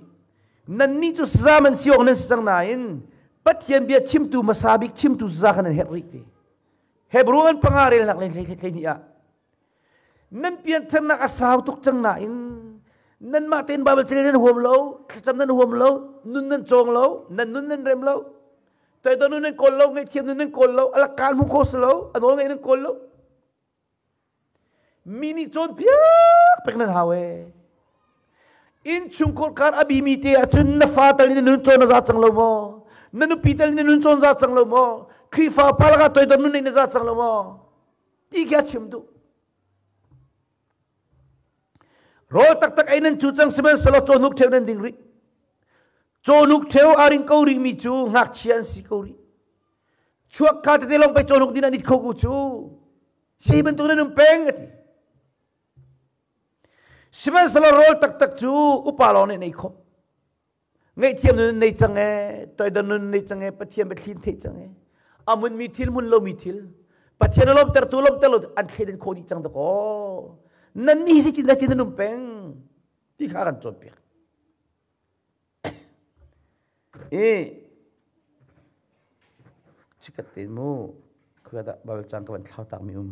Nannih cu saza man si awk nan si cang nain Pathian bia chimtu hmasa bik chimtu saza kha nan herh rih ti. Hebrew an panga relnak le hlei ah nan piantharnak a sau tuk cang nain nanmah tein Bible cel nan huam lo, thlacam nan huam lo, nun nan cawng lo, nan nun nan rem lo, toidor nun nan kawl lo, ngaihthiam nun nan kawl lo, alakkaan hmu kho si lo, a nawl ngaih nan kawl lo. Mi nih cawnpiak pek nan hau ee. Innchungkhar kar a bimi te ahcun na fa tal in na nun cawn a za cang lo maw? Na nupi tal in na nun cawn za cang lo maw? Khrihfa pa lakah toidor nun na za cang lo maw? Ti khi a chim duh. Rawl taktak ei nan cu cang sihmanhsehlaw cawhnuk ṭheu nan ding rih. Cawhnuk ṭheu aa ring ko rihmi cu ngakchia an si ko rih. Chuak ka tete lawng pei cawhnuk din an it kho ku cu. Si bantuk nan um peng a ti. Sihmanhsehlaw rawl taktak cu upa lawng nih an ei khawh. Ngaihthiam nun nei cang e, toidor nun nei cang e, Pathian biathli thei cang e. Amun mi thil mun lo mi thil. Pathian a lawmter tu lawmter lo an thleidan khawh dih cang dakaw. Nan ni si tin tin nan um peng. Ti kha kan cawnpiak. I chikat te mu khua dah bal cang ka van thlau tak mi um.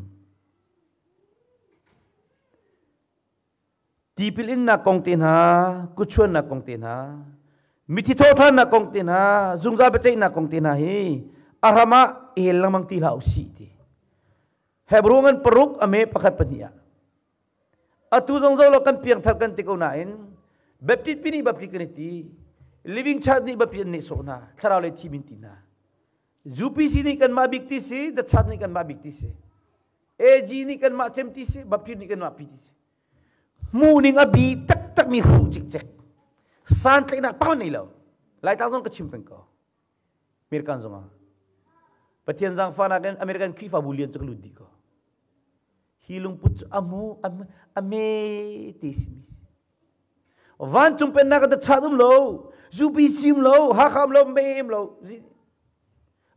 Tipil innak kong te hna, kutchuannak kong te hna, mithi thawhṭhannak kong te hna, zungzal biaceihnak kong te hna hi a ram ah el lengmang ti hlah usih ti. Hebrew ngan paruk a me pakhat pahnih ah. Atu zong zo lo kan piangthar kan ti ko nain Baptist pi nih Baptist kan i ti, Living Church nih Baptist an nehsawh hna, thlarau lei thi min ti hna. UPC nih kanmah bik ti si, The Church nih kanmah bik ti si. AG nih kanmah cem ti si, Baptist nih kanmah pi ti si. Hmuh ning a bi taktak mi hruh cikcek. Santlaihnak pakhat nei lo. Laitlang zong ka chim peng ko. American zong ah. Pathian zaangfahnak in American Khrihfabu lian cu ka lut dih ko. Hi lungput cu a mu a me te si mi si. Vancung pennak ah chat um lo, UPC um lo, Hakha um lo, May um lo.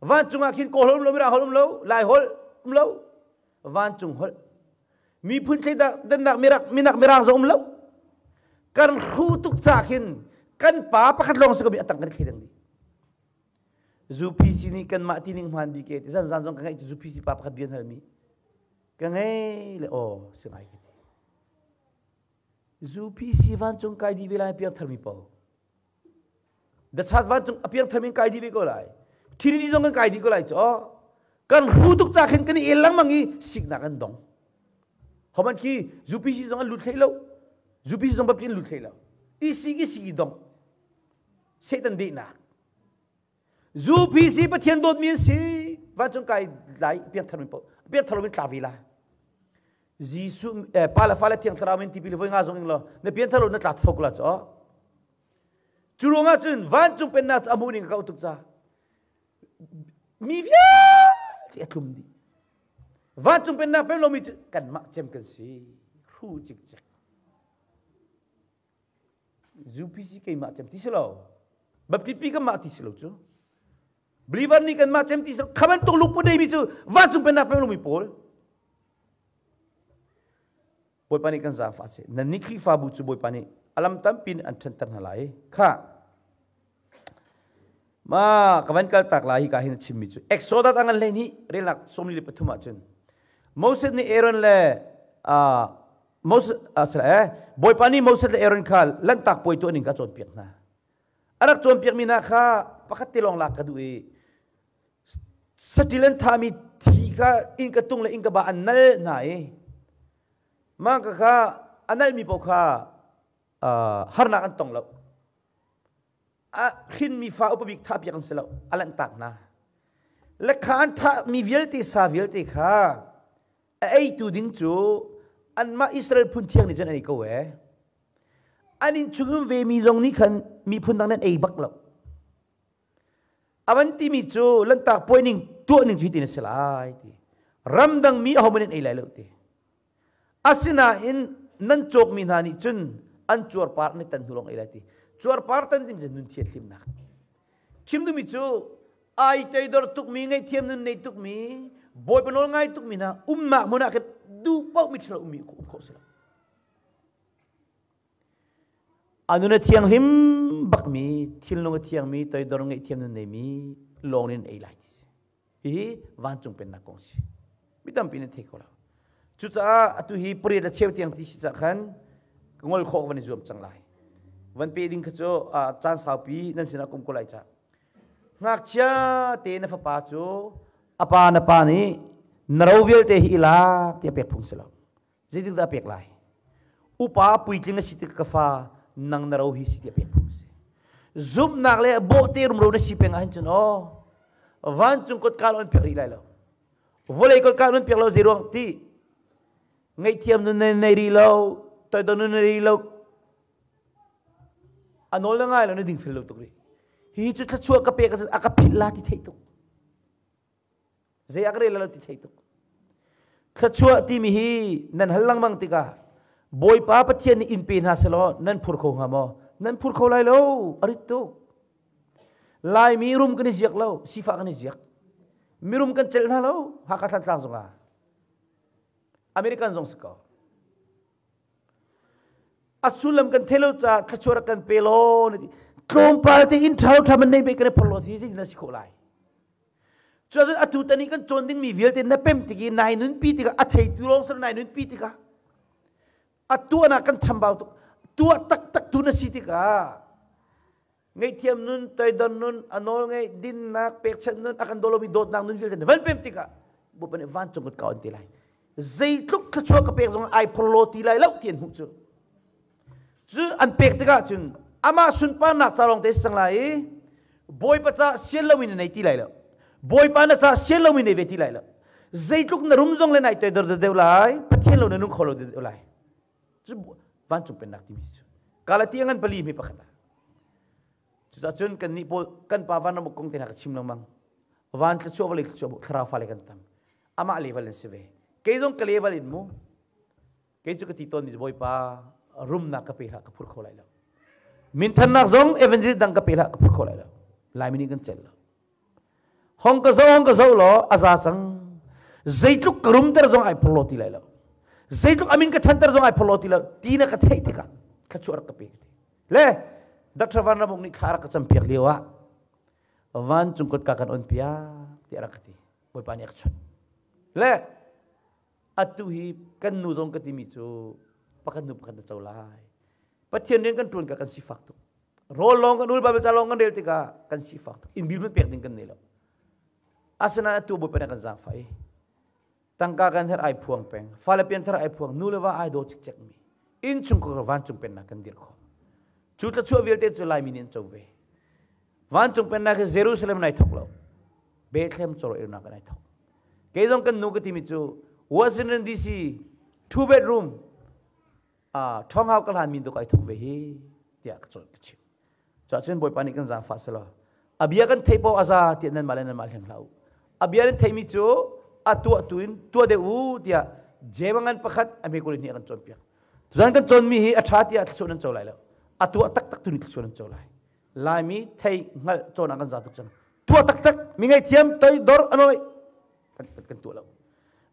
Vancung ah khin Kawl um lo, Mirang holh um lo, Lai holh um lo. Vancung holh. Miphun thleidannak mirak minak mirang zong um lo. Kan hru tuk ca khin kan pa pakhat lawng si ko mi atang kan thleidang dih. UPC nih kanmah ti ning hmaan bik e ti zan zan zong ka ngaih cu UPC pa pakhat bian halmi ka ngei le aw si ngai ka ti. UPC vancung kai dih ve lai piangthar mi paoh. The chat vancung a piangthar mi kai dih ve ko lai. Trinity zong kan kai dih ko lai cu. Kan hru tuk ca khin kan i el lengmang i siknak an dong. Homan khi UPC zong an lut hlei lo. UPC zong Baptist an lut hlei lo. I si i si i dong. Satan dehnak. UPC Pathian dawtmi an si. Vancung kai lai piangthar mi paoh. Piangthar mi tla ve la. Jesuh pa le fa le thiang thlarau min tipil voi nga zong ing lo na pianthar lo na tla thok la cho cu ruangah cun vancung pennak cu a hmuh ning ka tuk ca mi vialte a tlum dih vancung pennak pem lomi cu kanmah cem kan si hru cikcek UPC keimah cem ti si lo Baptist pi kanmah ti si lo cu believer nih kanmah cem ti si lo kha bantuk lungput neimi cu vancung pennak pem lomi pawl Bawipa nih kan zaangfah seh. Nannih Khrihfabu cu Bawipa nih a lam tampi in an ṭhanter hna lai. Kha ma ka van kal tak lai hi ka hin a chimmi cu Exodus a ngan hlei hnih relnak 43 ah cun Moses nih Aaron le Moses eh Bawipa nih Moses le Aaron kha lanhtak puai tuah ning kha cawnpiak hna. A rak cawnpiakmi hna kha pakhat te lawng lak ka duh i Saṭil an thahmi thi kha innka tung le innka ba an nal hna i mah ka kha a nalmi paoh kha harnak an tong lo. A hrinmi fa upa bik thahpiak an si lo, a lanhtak hna. Le kha an thahmi vialte sa vialte kha a eitu ding cu anmah Israel phun thiang nih cun an ei ko ee. An inn chung um vemi zong nih khan miphun dang nih an ei bak lo. A van timi cu lanhtak puai ning tuah ning cu hitin a si lai ti. Ramdang mi ahohmanh an ei lai lo ti. Asinain nan cawkmi hna nih cun an cuarpar an i tan hnu lawng ei lai ti. Cuarpar tan timi cu nun thianhlimnak. Chim duhmi cu ai toidor tukmi, ngaihthiam nun nei tukmi, Bawipa nawl ngai tukmi hna umnak hmun ah khin duh paoh mi ṭhalo ummi um khawh si lo. A nun a thianghlim bakmi, thinlung a thiangmi, toidor ngaihthiam nun neimi lawng in ei lai ti si. Hihi vancung pennak kong si. Mi tampi nan thei ko lo. Cucaah atu hi pariat le cheu tiang ti si cah khan ka ngol khawh van i zuam cang lai. Van pe ding kha cu caan saupi nan sinah kum ko lai ca. Ngakchia te na fapa cu a pa na pa nih na ro vialte hi i lak tiah pek phung si lo. Zeitindah a pek lai? Upa puitling a si tik ka fa nang na ro hi si tiah pek phung si. Zumhnak le bawhte rumro na si peng ahhin cun aw vancung kotka an pek rih lai lo. Vawlei kotka an pek lo zeiruang ti ngaihthiam nun nei rih lo, toidor nun nei rih lo. A nawl na ngai lo na dingfel lo tuk rih. Hi cu thluachuah ka pek a ka philh la ti theih tuk. Zei a ka rel lo ti thei tuk. Thluachuah timi hi nan hal lengmang tikah Bawipa Pathian nih in pe hna selaw nan phur kho hnga maw? Nan phur kho lai lo, a rit tuk. Laimi rum kan i ziak lo, sifah kan i ziak. Mirum kan celh hna lo, Hakha Thlantlang zongah. American zong si ko. A sullam kan thei lo caah thluachuah rak kan pe law na ti. Tlawmpal te in ṭha ṭha man nei be kan i phorh lo hi zeitin dah si khawh lai? Cuacun atu tan i kan cawn dingmi vialte na pem tik i nai nunpi tikah a theitu lawng sir nai nunpi tikah a tuahnak kan chambau tuk tuah taktak tu na si tikah ngaihthiam nun toidon nun a nawl ngeih dinnak pekchanh nun a kan daw lomi dawtnak nun vialte na van pem tikah Bawipa nih vancung kut ka on ti lai zeitluk thluachuah ka pek zong ai phorhlaw ti lai lo ti an hmuh cu cu an pek tikah cun amah sunparnak ca lawng te si cang lai i Bawipa ca sian lomi na nei ti lai lo Bawipa na ca sian lomi nei ve ti lai lo zeitluk na rum zong le nai toidor deuh lai Pathian lo na nung kho lo deuh lai cu vancung pennak timi cu Galati ngan pali mi pakhat ah cucaah cun kan nih pawl kan pa van ramuk kong te hna ka chim lengmang van thluachuah vawlei thluachuah thlarau fale kan tam amah level in si ve kei zong ka level in mu kei cu ka ti tawn mi bawipa rumnak ka pe hlah ka phur kho lai lo minthannak zong evangelist dang ka pe hlah ka phur kho lai lo laimi nih kan cel lo Hong ka zo hong ka zo law a za cang. Zeitluk ka rumter zong ai phorhlaw ti lai lo. Zeitluk amin ka thanter zong ai phorhlaw ti lo. Ti na ka theih tikah thluachuah rak ka pe ka ti. Le Dr. Van Ramuk nih thla rak ka campiak lio ah vancung kutka kan on piak tiah rak ka ti. Bawipa nih a ka chawnh. Le atu hi kan nu zong ka timi cu pakhat nu pakhat na co lai. Pathian rian kan ṭuan ka kan sifak tuk. Rawl lawng kan ul Bible ca lawng kan rel tikah kan sifak tuk. Inn bil man pek ding kan nei lo. Asinain atu Bawipa nih kan zaangfah i tangka kan herh ai phuang peng. Fale pianthar ai phuang, nu le va ai daw cikcek mi. Inn chungkhar vancung pennak kan dirh khawh. Cu thluachuah vialte cu Laimi nih an co ve. Vancung pennak hi Jerusalem nai thok lo. Bethlehem cawr irnak nai thok. Kei zong kan nu ka timi cu Washington DC two bedroom ṭhawng ka hlan min tu kai thok ve hi tiah ka cawn ka chim. Cuahcun Bawipa nih kan zaangfah selaw a bia kan theih paoh a za tiah nanmah le nanmah hleng hlah u. A bia nan theihmi cu a tuah tu in tuah deuh u tiah Jeim ngan pakhat a hme kul hnih a kan cawnpiak. Tuzan kan cawnmi hi a ṭha tiah thluachuah nan co lai lo. A tuah taktak tu nih thluachuah nan co lai. Laimi thei hngalh cawn ah kan za tuk cang. Tuah taktak mi ngaihthiam toi dor anoi kan kan tuah lo.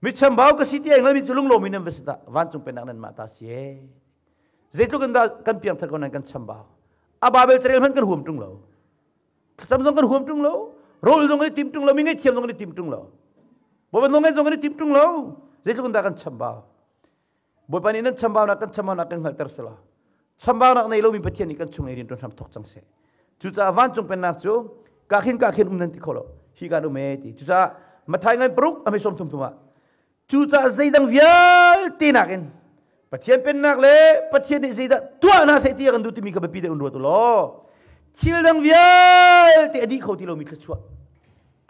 Mi chambau ka si ti ai hngalmi cu lunglawm in nan va si ta vancung pennak nan mah ta si e. Zeitluk in dah kan piangthar ko nan kan chambau. A Babel carel hmanh kan huam ṭung lo. Thlacam zong kan huam ṭung lo. Rawl zong kan i tim ṭung lo. Mi ngaihthiam zong kan i tim ṭung lo. Bawipa nawl ngaih zong kan i tim ṭung lo. Zeitluk in dah kan chambau. Bawipa nih nan chambaunak kan chambaunak kan hngalhter sela. Chambaunak nei lomi Pathian nih kan chung i rian ṭuan hram thawk cang seh. Cucaah vancung pennak cu ka khin ka khin um nan ti kho lo. Hi kan um e ti. Cucaah Mathai ngan paruk a hme sawm thum thum ah cucaah zeidang vialte nakin Pathian pennak le Pathian nih zeidah tuah hna seh ti a kan duh timi kha biapi deuh in ruat u law thil dang vialte a dih kho ti lomi thluachuah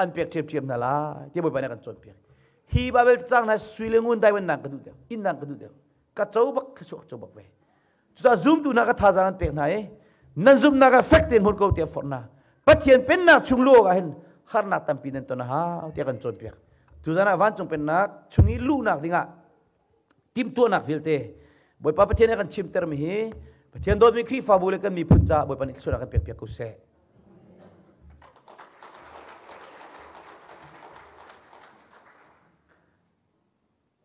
an pek ṭhiamṭhiam hna lai tiah Bawipa nih a kan cawnpiak. Hi Bible cang hna sui le ngun daiwan nang ka duh deuh inn nang ka duh deuh ka co bak thluachuah ka co bak ve cucaah zumtu hna ka thazaang an pek hna i nan zumhnak ah fek tein hmun ko tiah forh hna Pathian pennak chung lu awk ah hin harnak tampi nan ton a hau tiah kan cawnpiak tuzan ah vancung pennak chung i luhnak dingah timhtuahnak vialte Bawipa Pathian a kan chimtermi hi Pathian dawtmi Khrihfabu le kan miphun caah Bawipa nih thluachuah kan pekpiak ko seh.